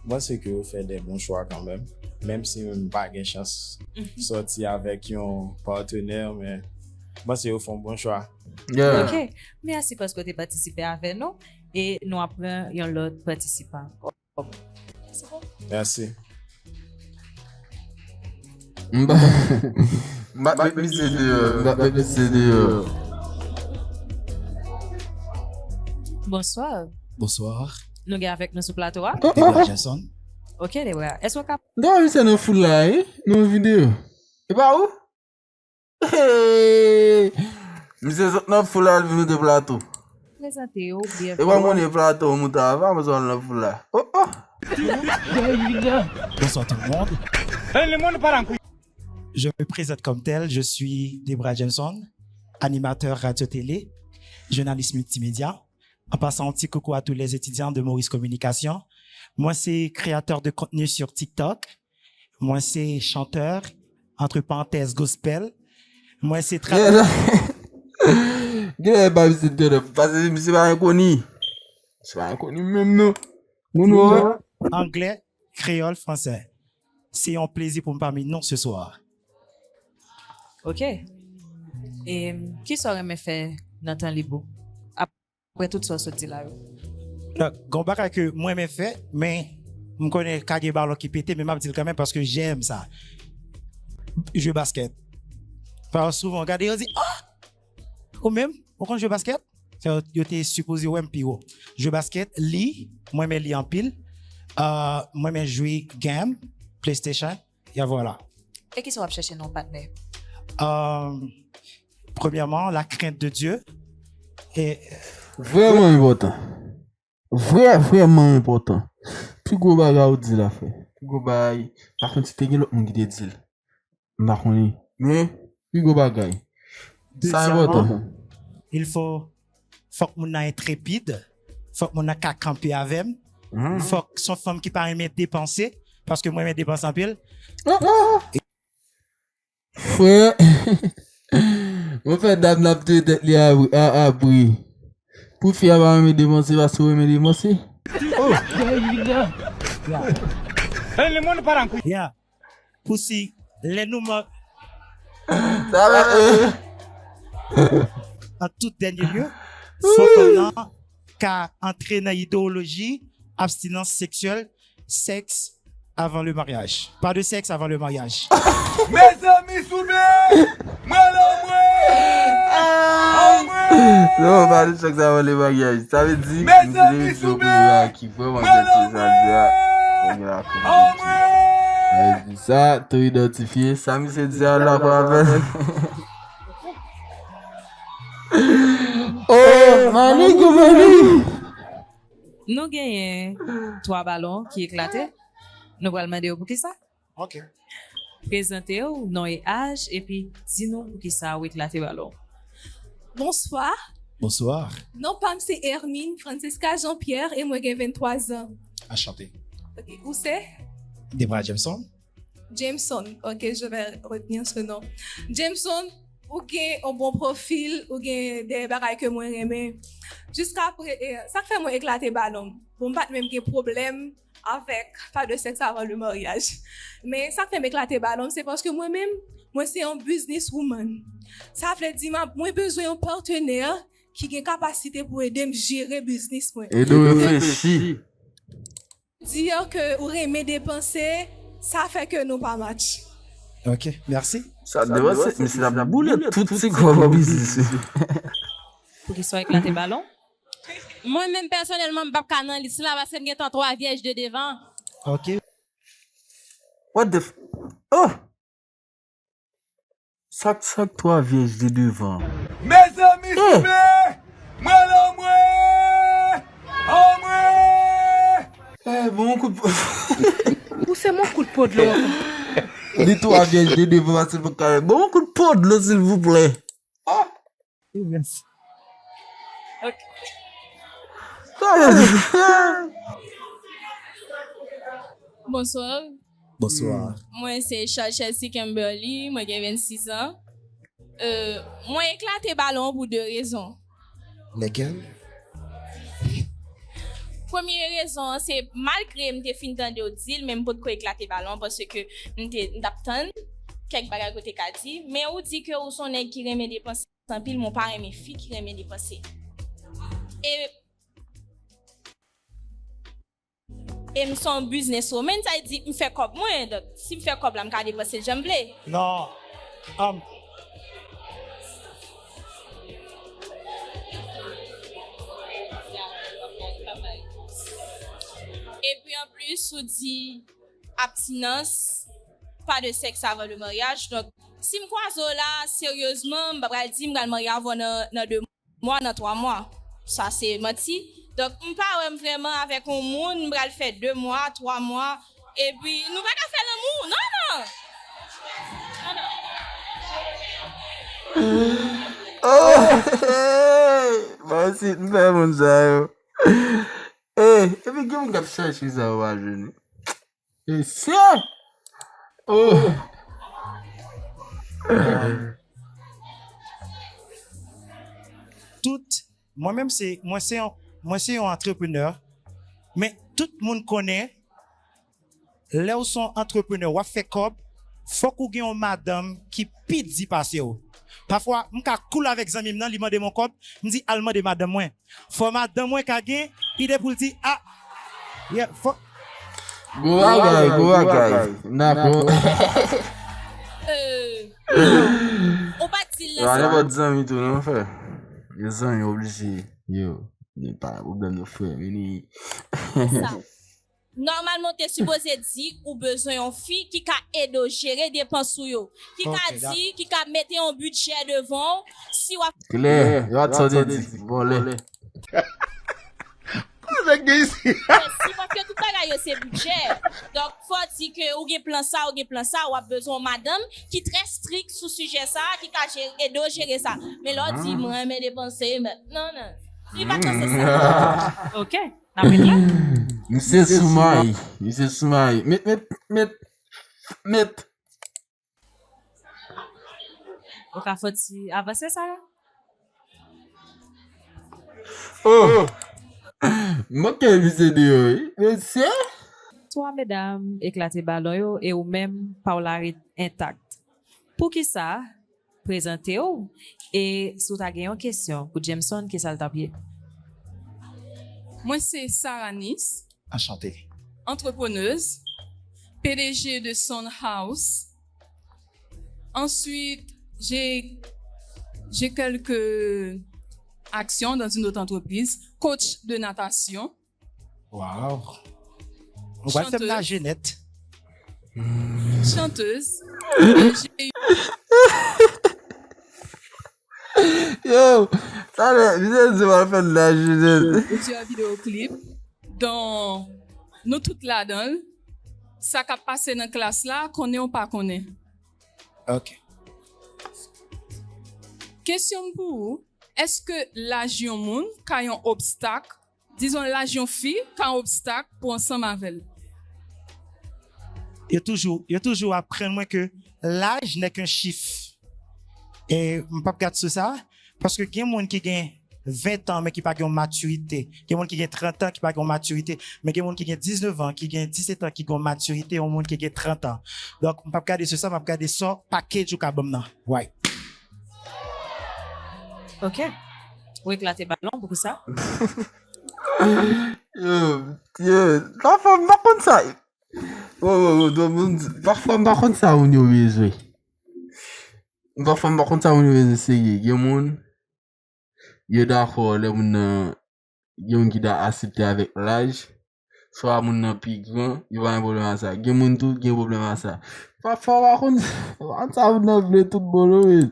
Mwen panse ke yo fè de bon chwa kanmenm. Menm si m pa gen chans sòti avèk yon patenè, men mwen panse yo fè yon bon chwa. Yeah. Ok, mèsi paske w te patisipe avè nou e nou ap pran yon lòt patisipan. Mèsi. M pa, m pa met misye deyò, m pa met misye deyò. Bonsoir. Bonsoir. Nou gen avèk nou sou plato a. Debra Jason. Ok, Debra. Èske w ka Debra misye nan foul la, wi. Nan yon videyo. E pa ou? Hey! Misye sot nan foul la, l vin moute plato. Prezante yo byen. E pa moun e plato, w moute avan, apre sa w al nan foul la. Oh, oh! Bonsoir tout le monde. Je me présente comme tel, je suis Debra Jameson, animateur radio télé, journaliste multimédia. En passant un petit coucou à tous les étudiants de Maurice Communication. Moi, c'est créateur de contenu sur TikTok. Moi, c'est chanteur, entre parenthèses, gospel. Moi, c'est tra- Gen lè ba misye tèt ap pase, misye pa renkoni. Misye pa renkoni menm non. Moun wè. Anglais, créole, français. C'est un plaisir pour me parmi nous ce soir. Ok. E ki sa w renmen fè nan tan lib ou? Apre tout sa w sot di la yo. Donk, gon bagay ke mwen renmen fè, men m konnen ka gen balon ki pete, men m ap di l kanmenm paske j'aime sa. Jwe basket. Paske souvan, w gade yo di, ah! Ou menm, ou konn jwe basket? Sa yo, yo te sipoze wè m pi wo. Jwe basket, li, mwen renmen li anpil. Euh, mwen renmen jwe game, PlayStation. Ya vwala. E kisa w ap chèche nan yon patnè? Euh, premièrement, la crainte de Dieu. Et Vrèman enpòtan. Vrè, vrèman enpòtan. Pi gwo bagay ou di la, frè. Gwo bagay. Pa konn si te gen lòt moun ki te di l. M pa konnen. Men, pi gwo bagay. Sa enpòtan. Il faut, fòk moun nan entrepid, fòk moun nan ka kanpe avè m, fòk se yon fanm ki pa renmen depanse, paske mwen renmen depanse anpil. Frè, mwen fè dam nan ap touye tèt li a, a, a bri. Pou fi a pa renmen depanse, paske ou renmen depanse. Yeah. Pou si lè nou mò. Sa va, euh. An tout dènye lye, fò fanm nan ka antre nan idewoloji abstinans seksyèl, sèks avan le maryaj. Pas de sexe avant le mariage. Mezanmi souple. Mwen la mwen. Non, pa de sèks avan le maryaj. Sa vle di, mwen se yon premye a ki vrèman sèks sa di a. Premye a ki vrèman sèks. Sa vle di sa, tou idantifye. Sa misye di a la, pa avè. Oh, Malik, Malik. Nou genyen twa balon ki eklate. Nou pral mande yo poukisa. Ok. Prezante w, non e aj, epi di nou poukisa w eklate balon. Bonswa. Bonswa. Non pa m se Hermine Francesca Jean Pierre e mwen gen venntwa zan. Anchante. Ok, ou se? Debra Jameson. Jameson, ok, je vais retenir ce nom. Jameson, ou gen yon bon pwofil, ou gen de bagay ke mwen renmen. Jiska pre, eh, sa k fè mwen eklate balon. Bon, m pa t menm gen pwoblèm avèk pas de sexe avant le mariage. Men sa k fè m eklate balon, se paske mwen menm, mwen se yon business woman. Sa vle di m ap, mwen bezwen yon patnè ki gen kapasite pou ede m jere biznis mwen. Ede w reflechi. Di ke ou renmen depanse, sa fè ke nou pa match. Ok, mèsi. Sa depanse, misye t ap boule tout ti kòb biznis. Poukisa w eklate balon? Mwen menm pèsonèlman, m p ap ka nan lis la paske m gen tan twa vyèj de devan. Ok. What the f... Oh! Sak, sak twa vyèj de devan. Mezanmi souple. Mwen la mwen. Anmwe. Eh, bon kout... Ou se mon kout po dlo ankò. Li twa vyèj de devan, paske l pa ka... Bon kout po dlo, silvouplè. Yes. Bonswa. Bonswa. Mwen se Charles Chelsea Kimberly, mwen gen vennsis an. Euh, mwen eklate balon pou de rezon. Lekel? Premye rezon an se malgre m te fin tande w di l, men m potko eklate balon paske m te, m t ap tann kèk bagay ke w te ka di. Men ou di ke ou se yon nèg ki renmen depanse anpil, men w pa renmen fi ki renmen depanse. E E m se yon business woman, sa vle di m fè kòb mwen. Donk, si m fè kòb la, m ka depanse l jan m vle. Non. Um, Epi anplis, ou di abstinence, pas de sexe avant le mariage. Donk, si m kwaze w la, seryezman, m pa pral di m pral marye avè w nan, nan de mwa, nan twa mwa. Sa se manti. Donk, m pa wè m vrèman avèk yon moun, m pral fè de mwa, twa mwa, epi nou pa ka fè lanmou. Non, non! Non, non. Oh! Hey! Mwen osi, m fè moun sa yo. Hey! Epi gen moun k ap chache sa yo pa jwenn. Mesye! Oh! Tout, mwen menm se, mwen se yon, mwen se yon antreprenè, men tout moun konnen, lè w se yon antreprenè, w ap fè kòb, fòk ou gen yon madanm ki pi di pase w. Pafwa, m ka cool avèk zanmi m nan, li mande m yon kòb, m di, "Al mande madanm mwen." Fò madanm mwen ka gen ide pou l di, "Ah, yeah, fò." Gwo bagay, gwo bagay. Dakò. Euh, ou pa t di l Yo, a nan nenpòt zanmi tou, non, frè. Yo, zanmi oblije. Yo, gen pa pwoblèm, non, frè. Vini. sa. Nòmalman, ou te sipoze di ou bezwen yon fi ki ka ede w jere depans ou yo. Ki ka Ok, di, ki ka mete yon bidjè devan w. Si w ap Klè, yo, atann, di, vòlè. Nèg gen isi. Presi, paske tout bagay yo se bidjè. Donk, fò di ke ou gen plan sa, ou gen plan sa, w ap bezwen yon madanm ki trè strik sou sijè sa, ki ka jere, ede w jere sa. Men lè w di, "Mwen renmen depanse," men, non, non. Li pa t nan sans sa. Ok, n ap ret la. Misye sou may. Misye sou may. Met, met, met, met. Ou ka fè ti avanse, Sara? Oh! M manke misye deyò, wi. Mesye! Twa medam eklate balon yo e ou menm, pa w la ret entak. Poukisa? Prezante w, e si w ta gen yon kesyon pou Jameson, kisa l t ap ye? Mwen se Saranis. Anchante. Antreprenez, P D G de Sound House. Ensuite, j'ai, j'ai quelques actions dans une autre entreprise. Coach de natation. Wow. Ou pral fè m naje nèt. Chanteuse. J'ai eu Yo, talè, misye di w al fè l la, Judith. Plusieurs vidéoclips, dont nou tout ladan l. Sa k ap pase nan klas la, konnen ou pa konnen. Ok. Kesyon m pou ou, èske laj yon moun ka yon obstak Dizon, laj yon fi ka yon obstak pou ansanm avè l. Yo toujou, yo toujou aprann mwen ke l'âge n'est qu'un chiffre. E m p ap gad sou sa, paske gen moun ki gen ven tan, men ki pa gen yon matirite. Gen moun ki gen trant an, ki pa gen yon matirite. Men gen moun ki gen diznèf an, ki gen disèt an, ki gen yon matirite, yon moun ki gen trant an. Donk, m p ap gade sou sa, m ap gade sou package ou ka ban m nan. Right. Ok. Ou eklate balon pou sa? Yo, yo, pafwa m pa konn sa. Wo, wo, wo, do moun, pafwa m pa konn sa moun yo bezwen. Pafwa m pa konn sa moun yo bezwen serye. Gen moun, yo dakò lè moun nan, gen moun ki ta aksepte avèk laj, swa moun nan pi gran, yo pa gen pwoblèm a sa. Gen moun tou, gen pwoblèm a sa. Pafwa m pa konn, m pa konn sa moun nan vle tout bon non, men.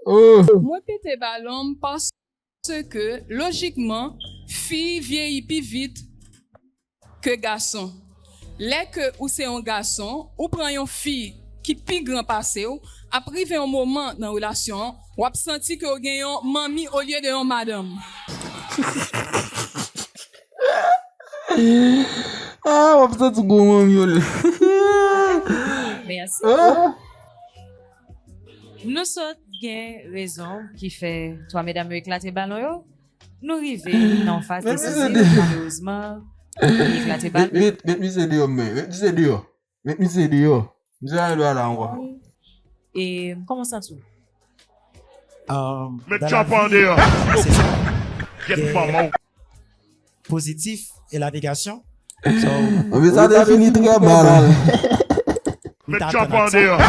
Oh. Mwen pete balon m paske, lojikman, fi vyeyi pi vit ke gason. Lè ke ou se yon gason, ou pran yon fi ki pi gran pase w, ap rive yon moman nan relasyon an, w ap santi ke w gen yon manmi olye de yon madanm. Ah, w ap santi gwo manmi olye. Mèsi. Ah. Nou sot gen rezon ki fè twa medam yo eklate balon yo. Nou rive nan yon faz desizif, malerezman, li eklate balon. Met, met, met misye deyò, men. Met misye deyò. Met misye deyò. Misye pa gen dwa la ankò. E kòman w santi w? Met tchòpè an deyò. Se sa. Get manman w. Pozitif e la negasyon. So, anben sa te fini trè mal. Met tchòpè an deyò.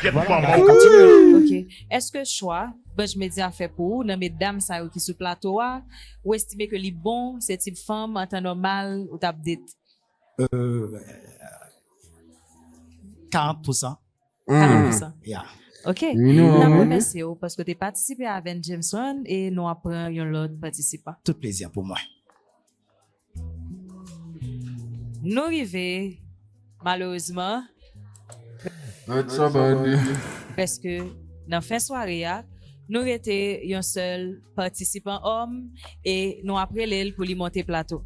Epi, vwala, n ap kontinye. Ok. Èske chwa Bunch Media fè pou ou nan medam sa yo ki sou plato a, ou estime ke li bon, se tip fanm, an tan nòmal, ou t ap date? Euh, karant pou san. Karant pou san. Yeah. Ok. N ap remèsye w paske w te patisipe avè n, Jameson, e nou ap pran yon lòt patisipan. Tout plezi pou mwen. Nou rive, malerezman, prèske nan fen sware a, nou rete yon sèl patisipan òm e nou ap rele l pou li monte plato.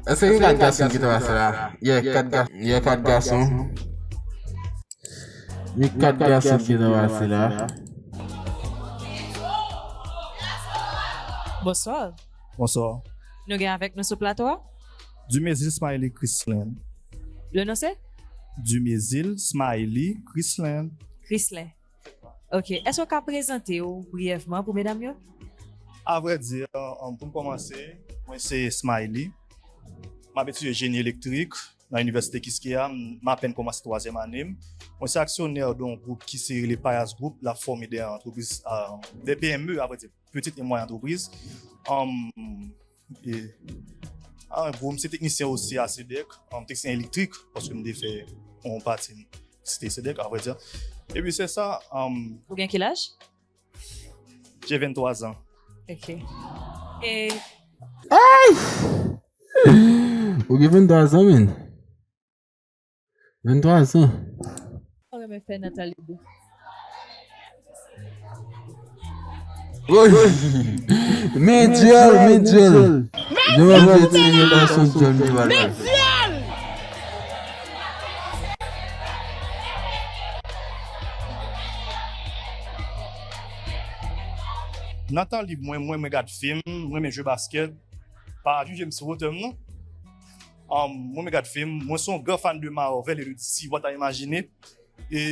Èske gen kat gason ki travèse la? Yeah, kat ga-, yeah, kat gason. Gen kat gason ki travèse la. Bonswa. Bonswa. Nou gen avèk nou sou plato a? Dumézil Smiley Chrislin. Le nom c'est? Dumézil Smiley Chrislin. Chrislin. Ok. Èske w ka prezante w briyèvman pou medam yo? Avrèdi, an, an, pou m kòmanse, mwen se Smiley. M ap etidye jeni elektrik nan Inivèsite Kiskeya. M, m apèn kòmanse twazyèm ane m. Mwen se aksyonè de yon gwoup ki se rele Payas Group. L ap fòme de antrepriz, a, de P M E, avrèdi, pitit e mwayèn antrepriz. Anm, e, an gwo, m se teknisyen osi a SEDEC, anm, teknisyen elektrik, paske m te fè yon pati m site SEDEC, avrèdi. Epi se sa, anm, Ou gen ki laj? J'ai vingt-trois ans. Ok. E Ay! Ou gen venntwa zan, menn. Venntwa zan. Ou renmen fè nan tan lib ou? Woy! Men dyòl, men dyòl. Jan w ap fè ti gason dyòl li pral fè. Nan tan lib mwen, mwen renmen gad fim, mwen renmen jwe baskèt. Pa jije m sou wotè m non. Um, mwen renmen gad fim. Mwen se yon gran fan de Marvel e de D C, w pa ta imajine. E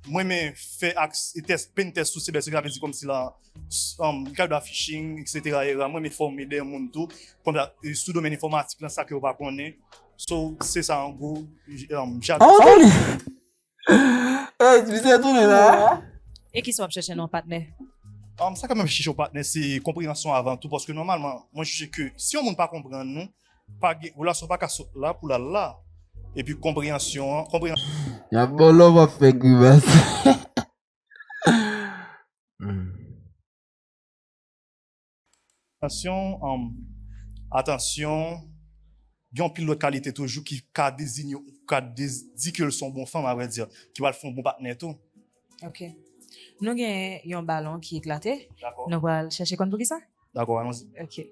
mwen renmen fè aks, e tès, pen tès sou siber sekirite, sa vle di kòmsi la, um, li ka de phishing, et cetera, et cetera. Mwen renmen fòme dèyè moun tou. Kòmsi, e sou domèn enfòmatik lan, sa ke yo pa konnen. So, se sa an gwo, um, jan. Ey, misye tounen la. E kisa w ap chèche nan yon patnè? Um, sa ke mwen chèche yon patnè, se konpreyansyon avan tou, paske nòmalman, mwen jije ke si yon moun pa konprann nou, pa gen, relasyon pa ka sot la pou l al la. Epi konpreyansyon an, konpreyansyon. Y ap ba w love, w ap fè grimas. Atansyon, um, atansyon, gen yon pil lòt kalite toujou ki ka deziye, ou ka dez- di ke l se yon bon fanm, avrèdi, ki pral fè yon bon patnè tou. Ok. Nou gen yon balon ki eklate. Dakò. Nou pral chèche konn poukisa? Dakò, alonzi. Ok.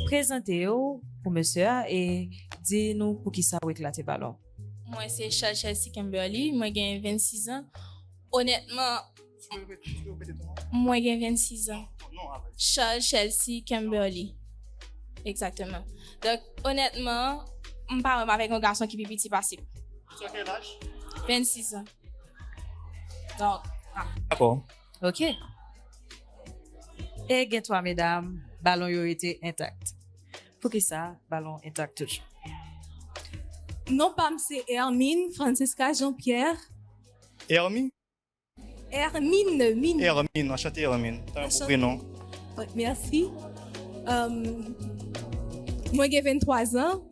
Prezante w pou mesye a e di nou poukisa w eklate balon. Mwen se Charles Chelsea Kimberly, mwen gen vennsizan. Onètman, mwen gen vennsizan. Charles Chelsea Kimberly. Egzakteman. Donk, onètman, m pa wè m avèk yon gason ki pi piti pase m. Sur quel âge? Vennsizan. Donk, Dakò. Ok. E gen twa medam, balon yo rete entak. Poukisa balon entak toujou? Non pa m se Hermine Francisca Jean-Pierre. Hermi? Hermine, Mine. Hermine, anchante Hermine. Tan pou prenon. Wi, mèsi. Um, mwen gen venntwa zan.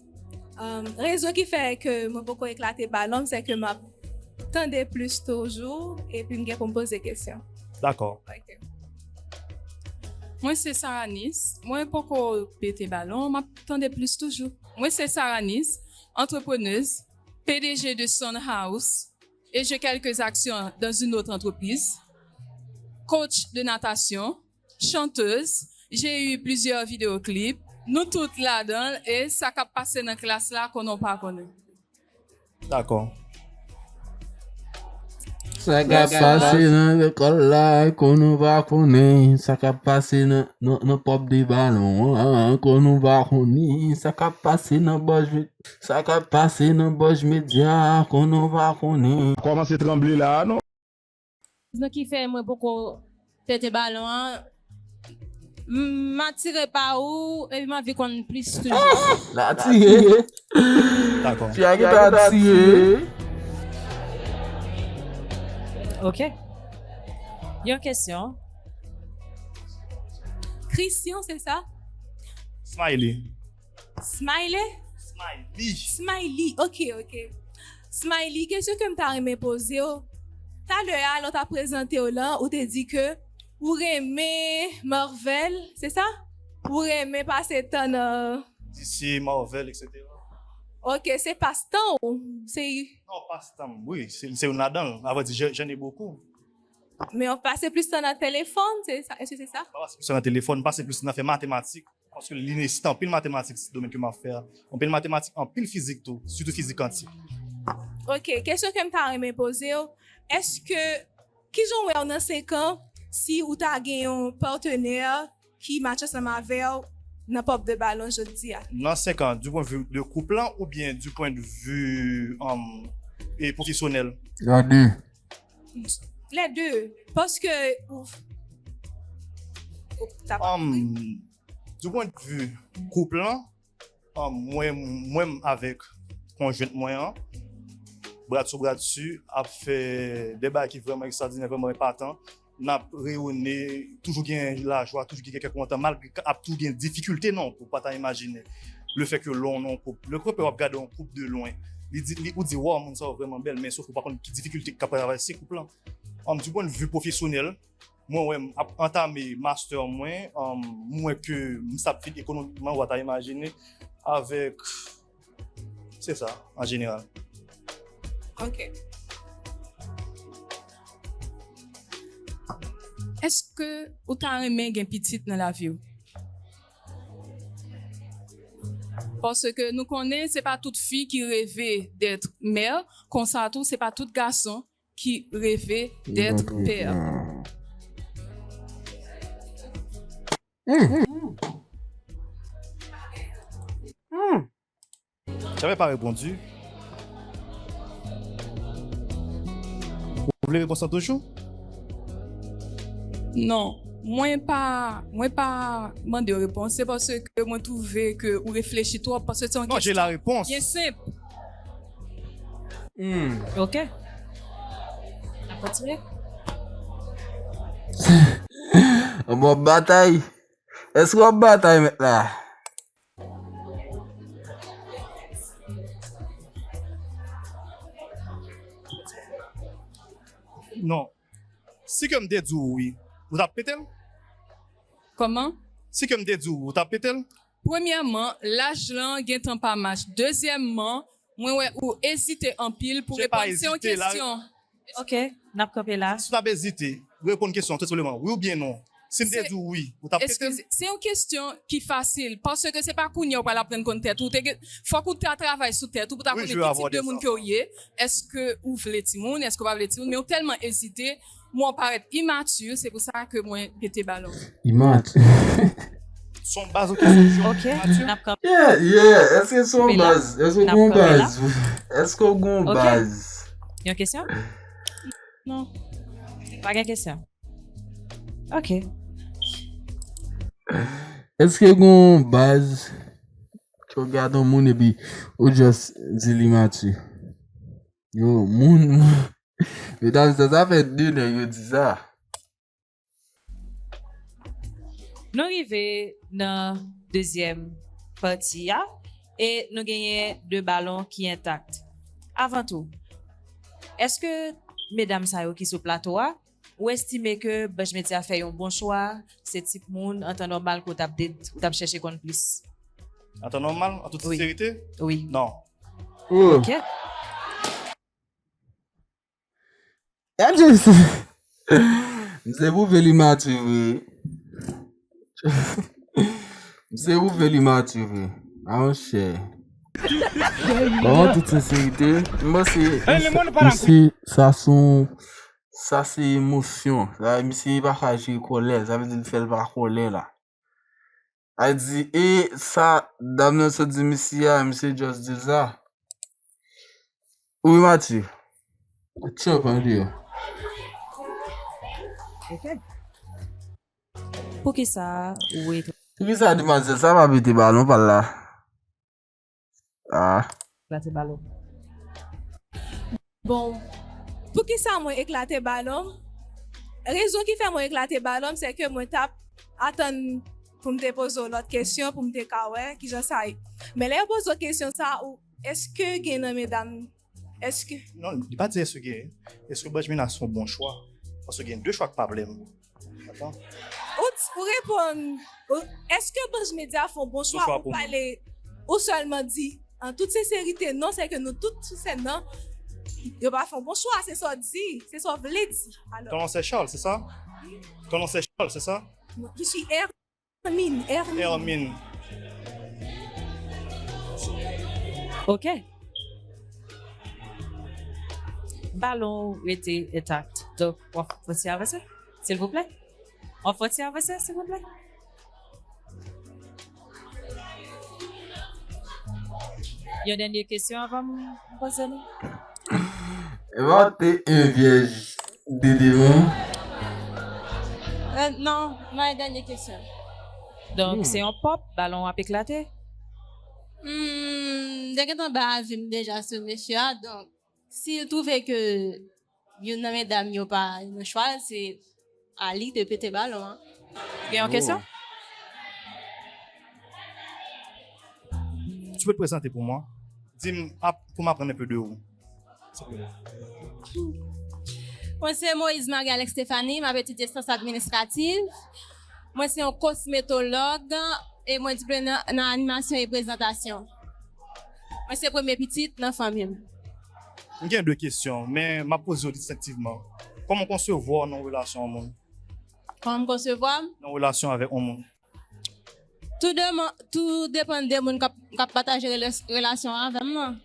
Um, rezon ki fè ke mwen poko eklate balon, se ke m ap tande plis toujou, epi m gen pou m poze kesyon. Dakò. Ok. Mwen se Saranis. Mwen poko pete balon, m ap tande plis toujou. Mwen se Saranis, entrepreneuse, P D G de Sun House, et j'ai quelques actions dans une autre entreprise, coach de natation, chanteuse, j'ai eu plusieurs vidéoclips. Nou tout ladan l, e sa k ap pase nan klas la, konnen w pa konnen. Dakò. Sa k ap pase nan lekòl la, konnen w pa konnen. Sa k ap pase nan, nan, nan pòp de balon an, konnen w pa konnen. Sa k ap pase nan bòj, sa k ap pase nan bòj medya, konnen w pa konnen. Kòmanse tranble la a non. Rezon ki fè mwen poko pete balon an, m atire pa ou epi m anvi konn plis toujou. L atire. Dakò. Fi a gentan atire. Ok. Yon kesyon. Christian, se sa? Smiley. Smiley? Smiley. Smiley, ok, ok. Smiley, kesyon ke m ta renmen poze w. Talè a, lè w t ap prezante w lan, ou te di ke ou renmen Marvel, se sa? Ou renmen pase tan nan D C, Marvel, et cetera. Ok, se pastan w? Se Non, pastan m, wi, se se youn ladan l. Avrèdi, je- j'en ai beaucoup. Men w pase plis tan nan telefòn, se sa? Èske se sa? Pa pase plis tan nan telefòn, pase plis tan nan fè matematik. Paske li nesesite anpil matematik, se domèn ke m ap fè a. Anpil matematik, anpil fizik tou, sitou fizik kantik. Ok, kesyon ke m ta renmen poze w, èske, kijan w wè w nan senk an si ou ta gen yon patenè ki match ansanm avè w nan pòp de balon jodi a? Nan senk an, du point de vue de koup lan oubyen du point de vue um, e pwofesyonèl? Gade. Les deux. Paske ou, ou ta pa Um, du point de vue koup lan, um, mwen mwen avèk konjwent mwen an, bra sou bra dessus, ap fè de bagay ki vrèman ekstradinè, vrèman epatan. N ap reyone, toujou gen lajwa, toujou gen kè kontan, malgre ap toujou gen difikilte non, pou pa ta imajine. Le fè ke lè w nan yon koup, le koup w ap gade yon koup de lwen, li di, li, ou di, waw, moun sa yo vrèman bèl, men sof ou pa konn ki difikilte k ap travèse koup lan. Um, du point de vue pwofesyonèl, Mwen wè m ap antame master mwen, um, mwen wè ke m sa ap vin ekonomikman, w a ta imajine, avèk, se sa, an jeneral. Ok. Èske ou ta renmen gen pitit nan lavi w? Paske nou konnen se pa tout fi ki reve d'être mère, konsa tou se pa tout gason ki reve d'être père. J'avais pas répondu. Ou vle repons lan toujou? Non, mwen pa mwen pa mande w repons, se paske mwen twouve ke ou reflechi twòp, paske se yon Non, j'ai la kesyon réponse. Byen senp. Hmm. Ok. N ap kontinye. Bon batay. Èske w ap batay mèt la? Non. Si ke m te di w wi, ou t ap pete l? Kòman? Si ke m te di w, ou t ap pete l? Premyèman, laj lan gentan pa match. Dezyèmman, mwen wè ou ezite anpil pou reponn. Se yon kesyon. Ok, n ap kanpe la. Si w t ap ezite, reponn kesyon an tou senpleman, wi oubyen non. Si m te di w wi, ou t ap pete l? Eskize, se yon kesyon ki fasil, paske se pa kounye a ou pral aprann konn tèt ou. Te gen- Fòk ou ta travay sou tèt ou pou ta Oui, konnen je vais ki avoir tip de de moun ça. ke w ye. Èske ou vle timoun, èske ou pa vle timoun, men ou tèlman ezite, mwen w parèt imati, se pou sa ke mwen pete balon. Imati. Se yon baz ou kesyon. Ok, n ap kanpe. Yeah, yeah. Èske se yon Kanpe la. baz? Èske w N ap gen yon kanpe la. Baz? Èske w gen yon Ok. Baz? Yon kesyon? Non. Pa gen kesyon. Ok. Èske w gen yon baz? Ke w gade yon moun epi ou just di li imati. Yo, moun. Medam, sa, sa fè de nèg yo di sa. Nou rive nan dezyèm pati a e nou genyen de balon ki entak. Avan tou, èske medam sa yo ki sou plato a, ou estime ke Banj Medya fè yon bon chwa, se tip moun an tan nòmal ke w t ap de- ou t ap chèche konn plis? An tan nòmal, an tout Wi. Senserite? Wi. Non. Oh. Ok. Gade sa. Misye pwouve li mati vre. Misye pwouve li mati vre. A monchè. Bon, an tout senserite, m panse misye, sa se yon, sa se emosyon. Sa, misye pa ka jere kòlè, sa vle di l fè l pa kòlè la. A di, e sa dam nan sot di misye a, misye just di l sa. Wi, Matye. Tchòp andeyò. Ok. Poukisa ou ret- Poukisa demwazèl sa pa pete balon pa l la? Ah. Eklate balon. Bon, poukisa mwen eklate balon m? Rezon ki fè mwen eklate balon m, se ke mwen t ap atann pou m te poze w lòt kesyon, pou m te ka wè kijan sa ye. Men lè yo poze w kesyon sa, ou, èske gen nan medam, èske Non, li pa di èske gen. Èske Banj Medya se yon bon chwa? Paske gen de chwa k pa vle m. Atann. Ou, ou reponn, ou, èske Banj Medya fè yon bon chwa? Bon chwa Ou pou mwen. Pale, ou sèlman di, an tout senserite, non, se ke nou tout sou sèn nan, yo pa fè yon bon chwa, se sa w di, se sa w vle di. Alò, Ton non se Charles, se sa? Ton non se Charles, se sa? je suis Hermine, Hermine. Hermine. Ok. Balon rete entak. Donk, w ap fè ti avanse, silvouplè? W ap fè ti avanse, silvouplè? Yon dènye kesyon avan m poze li. Epa w te en vyèj de devan? Euh, non, mwen dènye kesyon. Donk, se yon pòp, balon ap eklate. Hmm, m te gentan bay avi m deja sou mesye a, donk, si l twouve ke youn nan medam yo pa nan chwa l, se a li de pete balon an. Gen yon kesyon? Tu peux te présenter pour moi? Di m, ap- pou m aprann un peu de ou. S'il te plaît. Mwen se Moïse Marie Alex Stéphanie, m ap etidye syans administrativ. Mwen se yon kosmetològ e mwen diplome nan, nan animasyon e prezantasyon. Mwen se premye pitit nan fanmi m. M gen de kesyon, men m ap poze yo distenktivman. Kòman w konsevwa w nan yon relasyon yon moun? Kòman m konsevwa m? Nan yon relasyon avèk yon moun. Tou deman-, tou depann de moun k ap, k ap pataje relas-, relasyon an avè m nan.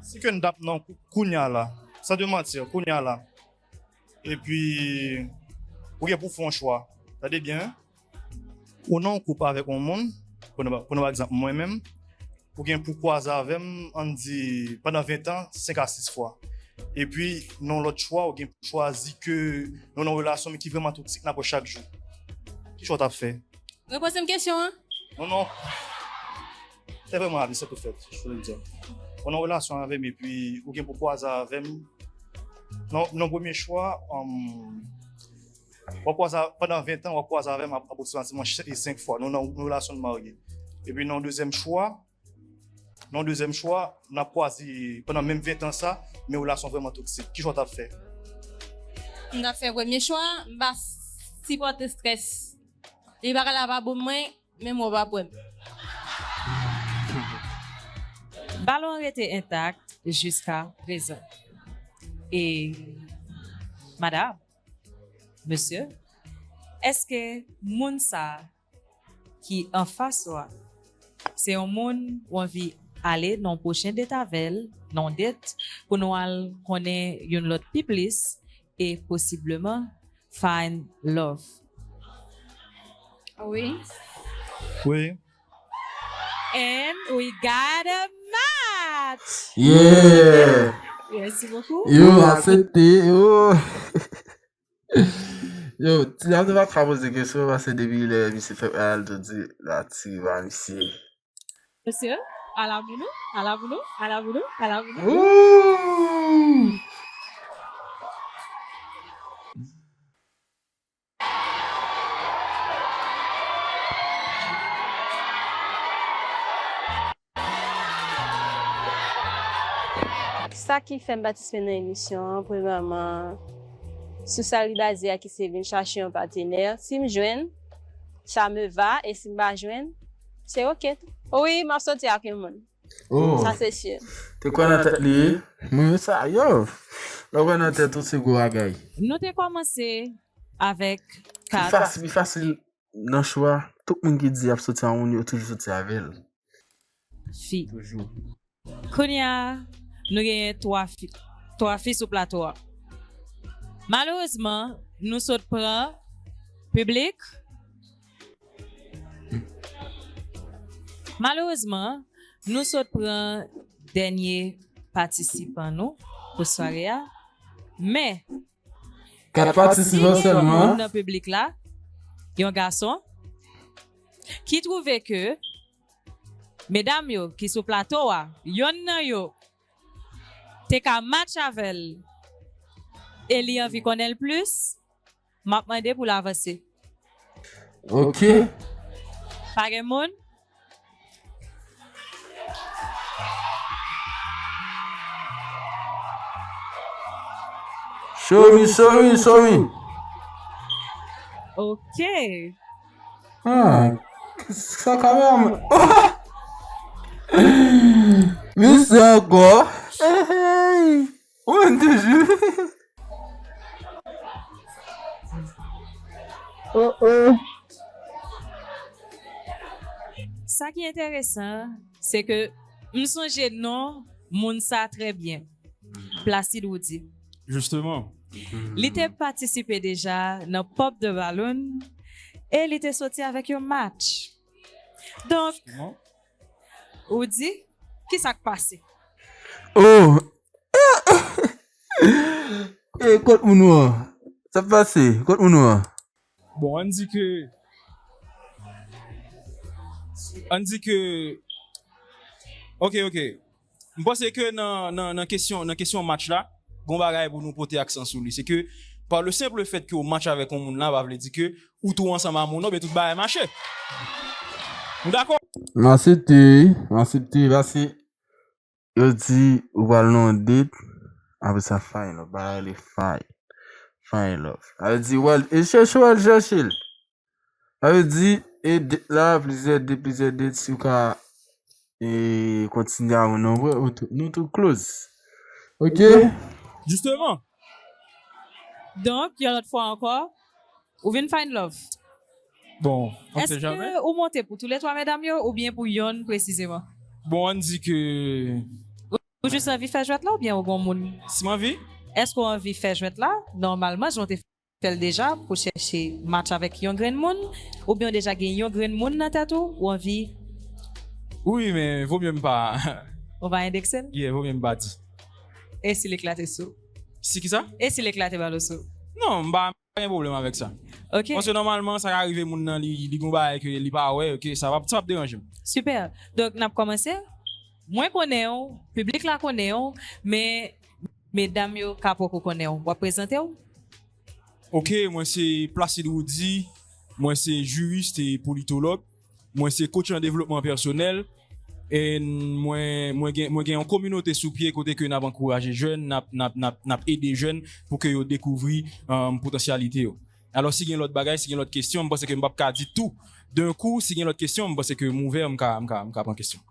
Si ke n t ap nan kou-, kounye a la, san de manti, kounye a la, epi ou gen pou fè yon chwa. Tande byen, ou nan yon koup avèk yon moun, pran pa egzanp mwen menm, ou gen pou kwaze avè m, ann di, pandan ven tan, senk a sis fwa. Epi, nan yon lòt chwa, ou gen pou chwazi ke nou nan yon relasyon men ki vrèman toksik, n ap wè chak jou. Ki chwa w t ap fè? Repoze m kesyon an. Non, non. Se vrèman avi, se tou fèt, je veux dire. Ou nan yon relasyon avè m, epi ou gen pou kwaze avè m. Nan, nan premye chwa, um, w ap kwaze a-, pandan ven tan, w ap kwaze avè m ap-, apwoksimativman ch-, senk fwa. Nou nan yon relasyon de marye. Epi nan yon dezyèm chwa, nan yon dezyèm chwa, n ap kwaze pandan menm ven tan sa, men relasyon vrèman toksik. Ki chwa w t ap fè? M t ap fè premye chwa, m pa sipòte strès. Li pa ka lave abòm mwen, menm wè w p ap wè m. Balon an rete entak jiska prezan. E, madanm, mesye, èske moun sa a ki anfas ou a, se yon moun ou anvi ale nan yon pwochen date avè l, nan yon date, pou nou al konnen youn lòt pi plis e posibleman find love? Wi. Wi. And we got a match! Yeah! Merci beaucoup. Yo, aksepte, yo. Yo, ti dam te pa ka poze kesyon, paske depi lè misye fè al, tou di, la tire pa misye. Mesye, ala pou nou, ala pou nou, ala pou nou, ala pou nou. Ooh! Sa ki fè m patisipe nan emisyon an, premyèman, sou sa li baze a ki se vin chache yon patenè. Si m jwenn, ça me va, e si m pa jwenn, se oke tou. Wi, m ap soti ak yon moun. Oh. Sa se si. Te kwè nan tèt li? Mwen sa, yo. Lè w kwè nan tèt ou, se gwo bagay. Nou te kòmanse avèk kat. Pi fasil, pi fasil nan chwa, tout moun ki di y ap soti ak yon moun, yo toujou soti avè l. Fi. Toujou. Kounye a, nou genyen twa fi, twa fi sou plato a. Malerezman, nou sot pran piblik. Malerezman, nou sot pran dènye patisipan nou pou sware a. Men, kat patisipan sèlman. Gen yon moun nan piblik la, yon gason, ki twouve ke medam yo ki sou plato a, yonn nan yo te ka match avè l e li anvi konnen l plis, m ap mande pou l avanse. Ok. Pa gen moun? Show me, show me, show me. Ok. Ah, sa kameraman. Misye ankò. Hey, hey. Ou menm toujou. Oh, oh. Sa ki enteresan, se ke m sonje non moun sa trè byen. Placide Roudy. Justement. Li te patisipe deja nan Pop the Balloon e li te soti avèk yon match. Donk, Roudy, ki sa k pase? Oh! E kot moun ou an? Sa pase? Kot moun ou an? Bon, ann di ke, ann di ke, ok, ok. M panse ke nan, nan, nan kesyon, nan kesyon match la, gon bagay pou nou pote aksan sou li. Se ke, par le simple fait ke w match avèk yon moun la, pa vle di ke ou tou ansanm a moun nan, men tout bagay mache. Nou dakò? M aksepte, m aksepte, paske yo di ou pral nan yon date, Apre sa, find love. Bagay rele find. Find love. Sa vle di, w al, e chèche, w al chèche l. Sa vle di, e date la, plizyè date, plizyè date, si w ka, e, kontinye avè nou, nou tou, nou tou close. Ok? Jisteman. Donk, yon lòt fwa ankò, ou vin find love. Bon, on sait jamais. Èske ou monte pou toulètwa medam yo oubyen pou yonn presizeman? Bon, ann di ke Ou jis anvi fè jwèt la oubyen ou gon moun? Si m anvi? Èske w anvi fè jwèt la? Nòmalman, jan w te fè l deja, pou chèche match avèk yon grenn moun, oubyen w deja gen yon grenn moun nan tèt ou, ou anvi. Wi, men vo mye m pa. Ou pa endekse l? Yeah, vo mye m pa di. E si l eklate sou? Si kisa? E si l eklate bal ou sou? Non, m pa gen pwoblèm avèk sa. Ok. Paske nòmalman, sa ka rive moun nan, li, li gon bagay ke li pa wè, ok, sa p ap, sa p ap deranje m. Super. Donk, n ap kòmanse. Mwen konnen w, piblik la konnen w, men medam yo ka poko konnen w. W ap prezante w? Ok, mwen se Placide Roudy, mwen se jiris e politològ, mwen se coach an devlopman pèsonèl, e mwen, mwen gen, mwen gen yon kominote sou pye kote ke n ap ankouraje jèn, n ap, n ap, n ap, n ap ede jèn pou ke yo dekouvri um, potansyalite yo. Alò, si gen lòt bagay, si gen lòt kesyon, m panse ke m p ap ka di tou. D'un coup, si gen lòt kesyon, m panse ke m ouvè, m ka, m ka, m ka pran kesyon.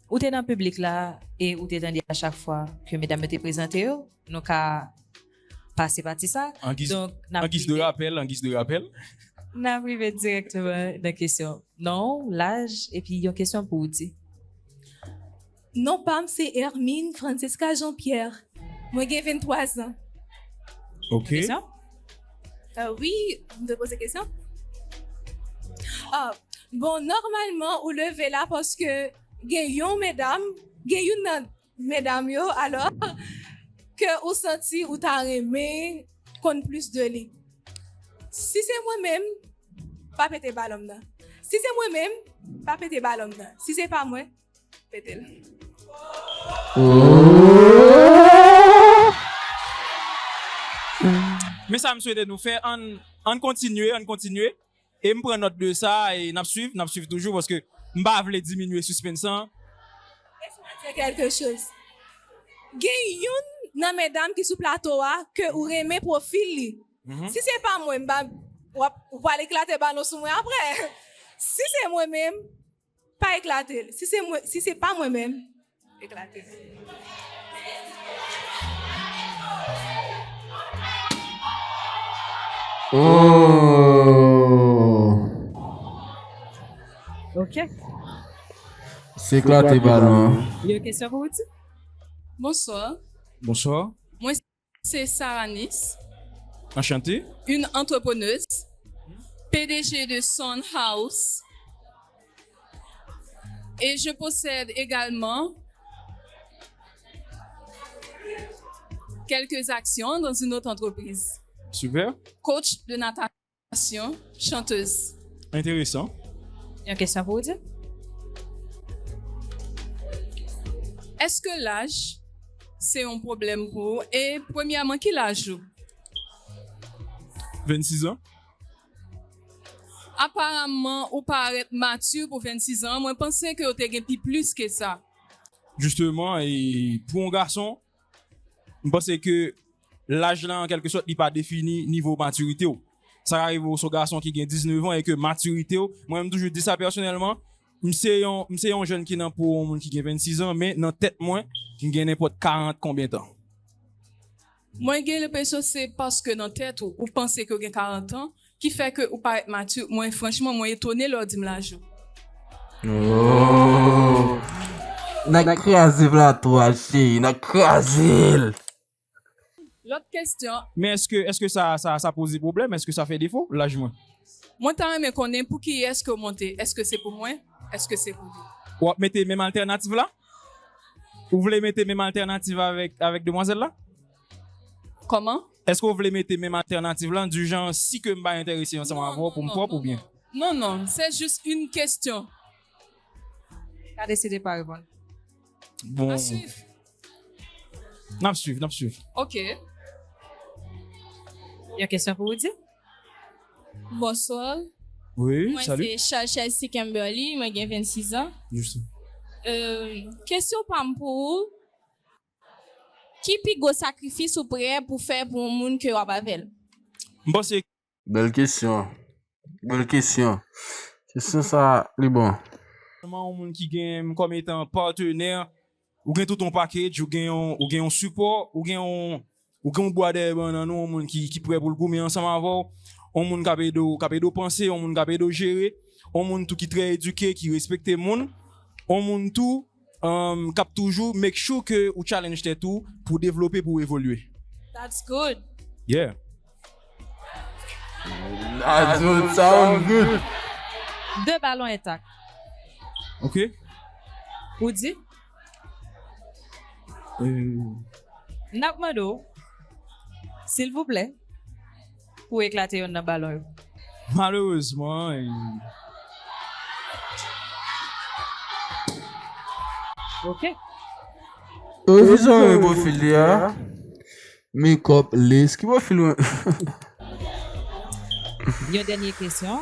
Ou te nan piblik la e ou te tande a chak fwa ke medam yo te prezante yo, nou ka pase pati sa. An giz, Donk, n ap an giz de rive, rapèl, an giz de rapèl. N ap rive dirèkteman nan kesyon non, laj, epi yon kesyon pou ou di. Non pa m se Hermine Francesca Jean-Pierre. Mwen gen venntwa zan. Ok. Kesyon? Euh, wi, m te poze kesyon. Ah, bon, nòmalman, ou leve la paske gen yon medam, gen youn nan medam yo, alò, ke ou santi ou ta renmen konn plis de li. Si se mwen menm, pa pete balon m nan. Si se mwen menm, pa pete balon m nan. Si se pa mwen, pete l. Men sa m swete nou fè, ann, ann kontinye, ann kontinye. E m pran nòt de sa e n ap swiv, n ap swiv toujou paske m pa vle diminye suspens lan. Laisse-moi dire quelque chose. Gen youn nan medam ki sou plato a ke ou renmen pwofil li. Si se pa mwen, m pa, w ap, ou pral eklate balon sou mwen apre. Si se mwen menm, pa eklate l. Si se mwen, si se pa mwen menm, eklate l. Oh. Ok. Se eklate balon an. Yon kesyon pou ou di? Bonsoir. Bonsoir. Mwen se Saranis, Enchanté. Une entrepreneuse, P D G de Sun House. Et je possède également quelques actions dans une autre entreprise. Super. Coach de natation, chanteuse. Enteresan. Yon kesyon pou ou di? Èske laj se yon pwoblèm pou ou? E premyèman, ki laj ou? Vennsis an. Aparamman, ou parèt mati pou vennsis an. Mwen panse ke ou te gen pi plis ke sa. Jisteman, e pou yon gason, m panse ke laj la, an kèlke sòt, li pa defini nivo matirite w. Sa ka rive w se yon gason ki gen diznèf an e ke matirite w, mwen menm toujou di sa pèsonèlman, m se yon, m se yon jèn ki nan po yon moun ki gen vennsis an, men nan tèt mwen, m gen nenpòt karant konbyen tan. Mwen gen lenpresyon se paske nan tèt ou, ou panse ke w gen karant an, ki fè ke ou parèt mati. Mwen, franchman, mwen etone lè w di m laj ou. Oh. N a kraze plato a, cheri, n a kraze l. Lòt kesyon. Men èske, èske sa, sa, sa poze pwoblèm? Èske sa fè defo, laj mwen? Mwen ta renmen konnen pou kiyès ke w monte. Èske se pou mwen? Èske se pou li? W ap mete menm altènativ la? Ou vle mete menm altènativ avèk, avèk demwazèl la? Kòman? Èske w vle mete menm altènativ la, di jan si ke m pa enterese ansanm avè w pou m pwòp oubyen? Non, non, se jis yon kesyon. Ka deside pa reponn. Bon. A swiv. N ap swiv, n ap swiv. Ok. Yon kesyon pou ou di? Bonsoir. Wi, Mwen salut. Se Charles Chelsea Kimberly, mwen gen vennsis an. Jis. Euh, kesyon pa m pou ou. Ki pi gwo sakrifis ou prè pou fè pou yon moun ke w ap avè l? M panse Bèl kesyon. Bèl kesyon. Kesyon sa, li bon. Sèlman yon moun ki gen m kòm etan patnè, ou gen tout yon package, ou gen yon, ou gen yon sipò, ou gen yon, ou gen yon bwa dèyè bannann ou, yon moun ki, ki prè pou l goumen ansanm avè w, yon moun k ap ede w, k ap ede w panse, yon moun k ap ede w jere, yon moun tou ki trè edike, ki respekte moun, yon moun tou um, k ap toujou make sure ke ou challenge tèt ou pou w devlope, pou w evolye. That's good. Yeah. That's good, sound good. De balon entak. Ok. Ou di? N ap mande w, silvouplè, pou w eklate yonn nan balon yo. Malerezman, Ok. Yo, ki jan w pwofil li a? Makeup, lace, ki pwofil ou? Yon dènye kesyon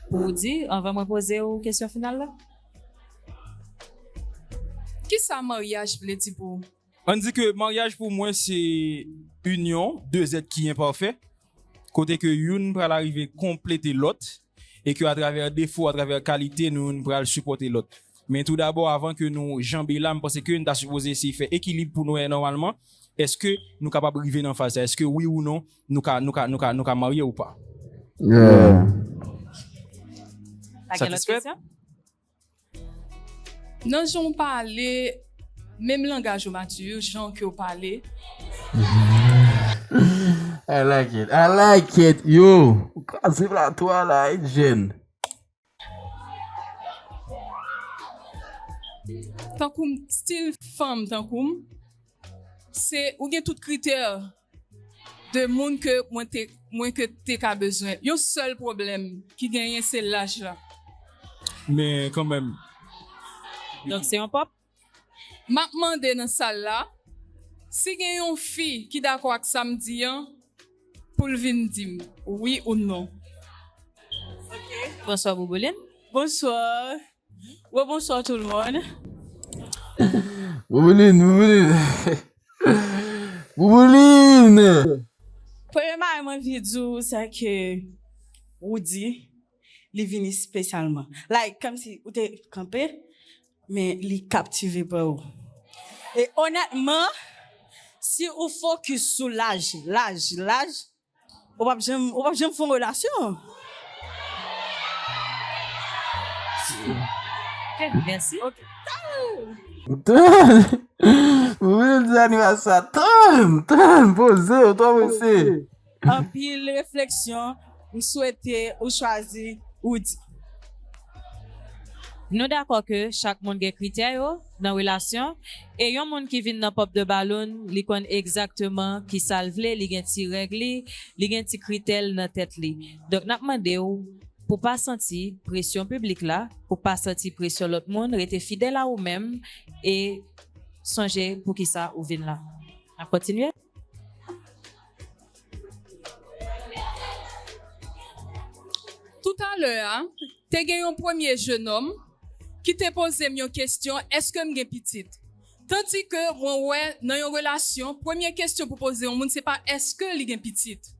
pou w di anvan mwen poze w kesyon final la. Kisa maryaj vle di pou ou? Ann di ke maryaj pou mwen se inyon de zèt ki enpafè, kote ke youn pral arive konplete lòt, e ke atravè defo, atravè kalite, nou youn pral sipòte lòt. Men tou dabò, avan ke nou janbe la, m panse ke n ta sipoze eseye fè ekilib pou nou wè nòmalman, èske nou kapab rive nan faz sa? Èske wi ou non, nou ka, nou ka, nou ka, nou ka marye ou pa? Yeah. Pa gen lòt kesyon? Nan jan w pale, menm langaj ou Matthew, jan ke w pale. I like it. I like it. Yo, ou kraze plato a la, e jèn. Tankou m, stil fanm tankou m, se ou gen tout kritè de moun ke mwen te mwen ke te ka bezwen. Yon sèl pwoblèm ki genyen se laj la. Men kanmenm. Donk se yon pòp? M ap mande nan sal la, si gen yon fi ki dakò ak sa m di an, pou l vin di m wi ou non. Bonswa Bouboulin. Bonswa. Rebonswa tout le monde. Bouboulin, Bouboulin. Bouboulin. Premye bagay mwen anvi di w se ke Roody li vini espesyalman. Like, kòmsi ou te kanpe, men li kaptive pa ou. E onètman, si ou fokis sou laj, laj, laj, ou p ap janm, ou p ap janm fè yon relasyon. Ok, mèsi. Tann! Ou vle di anivèsè, tann! Tann! Poze w, twò prese. Anpil refleksyon, m swete ou chwazi Roody. Nou dakò ke chak moun gen kritè yo nan relasyon, e yon moun ki vin nan Pop the Balloon, li konn egzakteman kisa l vle, li gen ti règ li, li gen ti kritè l nan tèt li. Donk, n ap mande w pou pa santi presyon piblik la, pou pa santi presyon lòt moun, rete fidèl a ou menm e sonje poukisa ou vin la. N ap kontinye? Toutalè a, te gen yon premye jenòm ki te poze m yon kesyon, èske m gen pitit? Tandike mwen wè nan yon relasyon, premye kesyon pou poze yon moun se pa èske li gen pitit.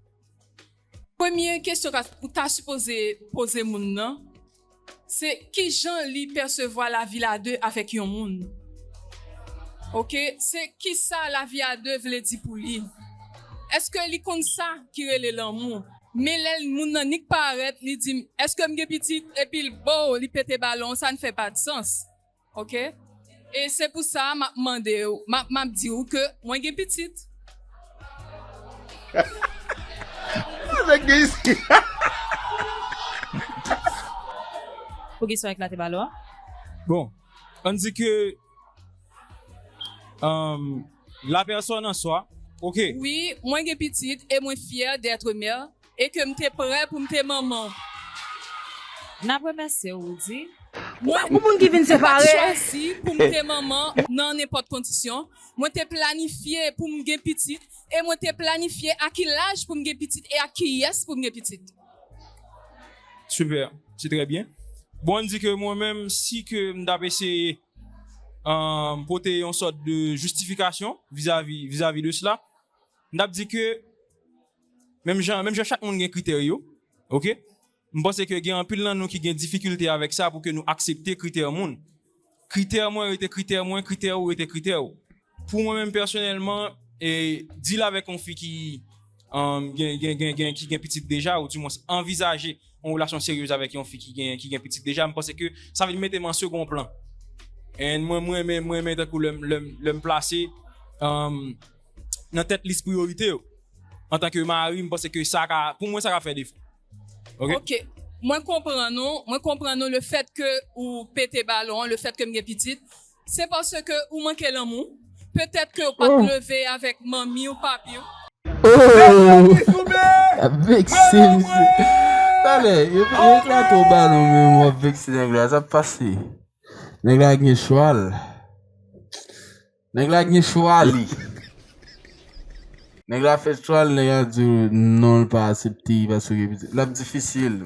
Premye kesyon ka, ou ta sipoze poze moun nan, se kijan li pèsevwa lavi a de avèk yon moun. Oke, se kisa lavi a de vle di pou li. Èske li konn sa ki rele lanmou? Men lè moun nan nik parèt, li di m, èske m gen pitit? Epi l bo, li pete balon, sa n fè pa d sans. Oke? E se pou sa m ap mande w, m ap, m ap di w ke mwen gen pitit. Sa nèg gen isi? Poukisa w eklate balon an? Bon, ann di ke um, la personne en soi, ok. Wi, mwen gen pitit e mwen fyè d'être mère e ke m te prè pou m te manman. N ap remèsye w, Roody. Mwen, pou moun ki vin mwen pa t separe. Chwazi pou m te manman nan nenpòt kondisyon. Mwen te planifye pou m gen pitit e mwen te planifye a ki laj pou m gen pitit e a kiyès pou m gen pitit. Super, se trè byen. Bon, ann di ke mwen menm, si ke m t ap eseye um, pote yon sòt de jistifikasyon vizavi, vizavi de sela, m t ap di ke menm jan, menm jan chak moun gen kritè yo, oke? M panse ke gen anpil nan nou ki gen difikilte avèk sa pou ke nou aksepte kritè moun. Kritè mwen rete kritè mwen, kritè ou rete kritè ou. Pou mwen menm pèsonèlman, e, deal avèk yon fi ki, um, gen, gen, gen, gen, ki gen pitit deja, ou dimwens anvizaje yon relasyon seryez avèk yon fi ki gen, ki gen pitit deja, m panse ke sa vin mete m an segon plan. And mwen, mwen renmen, mwen renmen tankou lè m, lè m, lè m plase, um, nan tèt lis priyorite yo. Antanke mari, m panse ke sa ka, pou mwen, sa ka fè defo. Oke? Oke. Mwen konprann ou, mwen konprann ou, le fèt ke ou pete balon an, le fèt ke m gen pitit, se paske ou manke lanmou. Petèt ke ou pa t leve avèk manmi w, papi w. Oh! Ap vekse misye. Talè, yo yo eklate w balon menm w ap vekse nèg la, sa p pase. Nèg la gen chwa l. Nèg la gen chwa li. Nèg la fè chwa l, nèg la di w non, l pa aksepte paske l gen pitit. L ap difisil.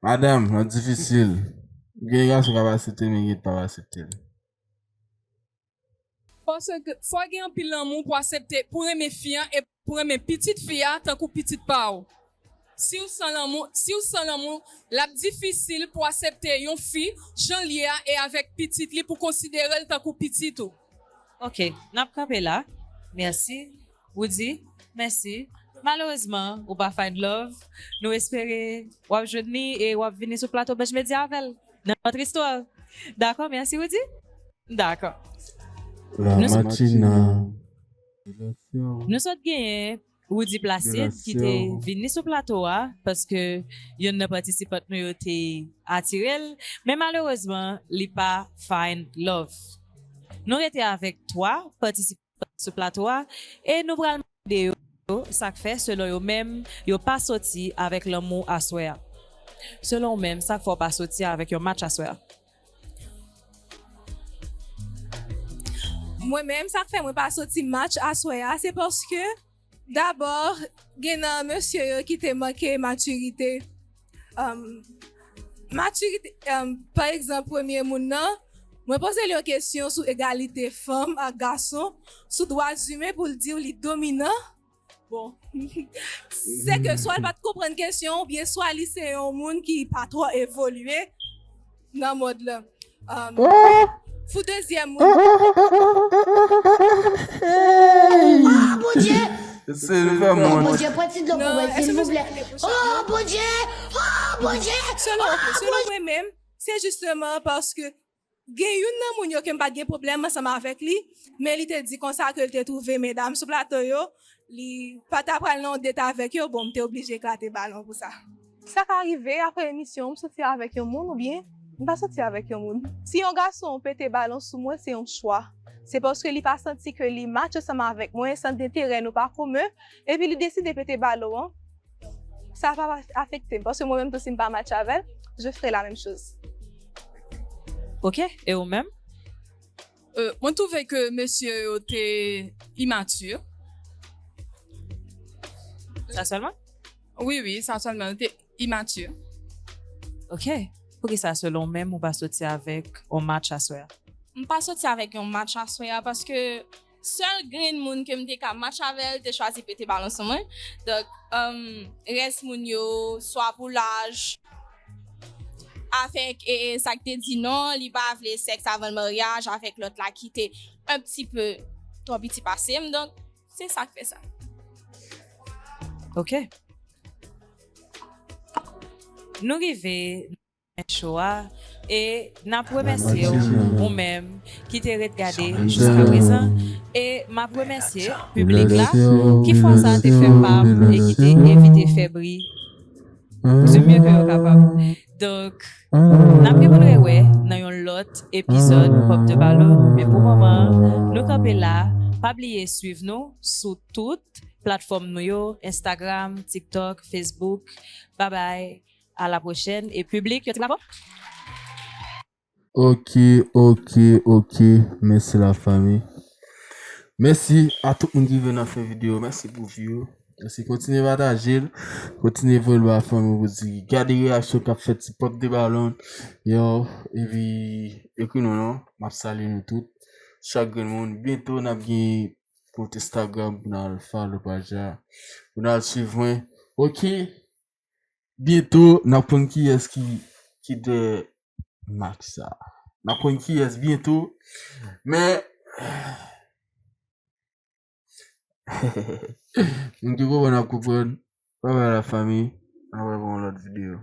Madanm, l ap difisil. Gen gason k ap aksepte, men gen k p ap aksepte l. Paske fò gen anpil lanmou pou aksepte, pou renmen fi an e pou renmen pitit fi a tankou pitit pa w. Si w san lanmou, si w san lanmou, l ap difisil pou aksepte yon fi jan l ye a e avèk pitit li pou konsidere l tankou pitit ou. Ok, n ap kanpe la. Mèsi. Roody, mèsi. Malerezman, ou pa find love. Nou espere w ap jwenn li e w ap vini sou plato Bench Media avè l nan lòt istwa. Dakò, mèsi Roody. Dakò. La Matina. Nou sot genyen Roody Placide ki te vini sou plato a paske youn nan patisipant nou yo te atire l, men malerezman li pa find love. Nou rete avèk twa patisipan sou plato a e nou pral mande yo sa k fè selon yo menm yo pa soti avèk lanmou aswè a. Selon w menm, sa k fè w pa soti avèk yon match aswè a? Mwen menm, sa k fè mwen pa soti match aswè a, se paske dabò, gen nan mesye yo ki te manke matirite. Um, matirite, um, pa egzanp, premye moun nan, mwen poze l yon kesyon sou egalite fanm ak gason, sou dwa imen pou l di w li dominan. Bon, se ke swa l pa t konprann kesyon oubyen swa li se yon moun ki pa twò evolye nan mòd la. Um, pou dezyèm moun. Ah, Bondye! Se l fè mwen. Bondye, pran ti dlo pou mwen, silvouplè. Oh, Bondye! Oh, Bondye! Selon, ok, selon mwen menm, se jisteman paske gen youn nan moun yo ke m pa t gen pwoblèm ansanm avèk li, men li te di konsa ke l te twouve medam sou plato yo, li pa ta pral nan yon date avèk yo, bon, m te oblije eklate balon pou sa. Sa ka rive apre emisyon, m soti avèk yon moun oubyen m pa soti avèk yon moun. Si yon gason pete balon sou mwen, se yon chwa. Se paske li pa santi ke li match ansanm avèk mwen, sant denterè nou pa komen, epi li deside pete balon an. Sa pa afekte m, paske mwen menm tou si m pa match avè l, je ferai la même chose. Ok, e ou menm? Euh, mwen twouve ke mesye yo te imati. Sa sèlman? Wi, wi, sa sèlman, yo te imati. Ok. Poukisa selon w menm ou pa soti avèk yon match aswè a? M pa soti avèk yon match aswè a paske sèl grenn moun ke m te ka match avè l te chwazi pete balon sou mwen. Donk, um, rès moun yo, swa pou laj, avèk e, e, sa k te di non, li pa vle sèks avan l maryaj, avèk lòt la ki te un petit peu twò piti pase m. Donk, se sa k fè sa. Ok. Nou rive nan fen show a e n ap remèsye w ou menm ki te ret gade jiska prezan e m ap remèsye piblik la ki fwa sa te fè pa m e ki te evite fè bri du mieux que yo kapab. Donk, n ap gen pou n rewè nan yon lòt epizòd Pop de Ballon, men pou moman an, nou kanpe la. Pa bliye swiv nou sou tout platfòm nou yo, Instagram, TikTok, Facebook. Babay, a la pwochèn. E piblik, yon ti bravo. Ok, ok, ok. Mèsi la fanmi. Mèsi a tout moun ki vin nan fen videyo. Mèsi pou view. Mèsi, kontinye pataje l, kontinye voye l ba fanmi w pou di gade reyaksyon k ap fèt sou Pop de Balon. Yo, epi ekri nou non, m ap salye nou tout. Chak grenn moun, byento n ap gen kont Instagram pou n al follow paj la, pou n al swiv mwen. Ok, byento n ap konn kiyès ki ki dèyè match sa. N ap konn kiyès byento. Men moun ki konprann ap konprann. Bye bye la fanmi. N ap wè pou yon lòt videyo.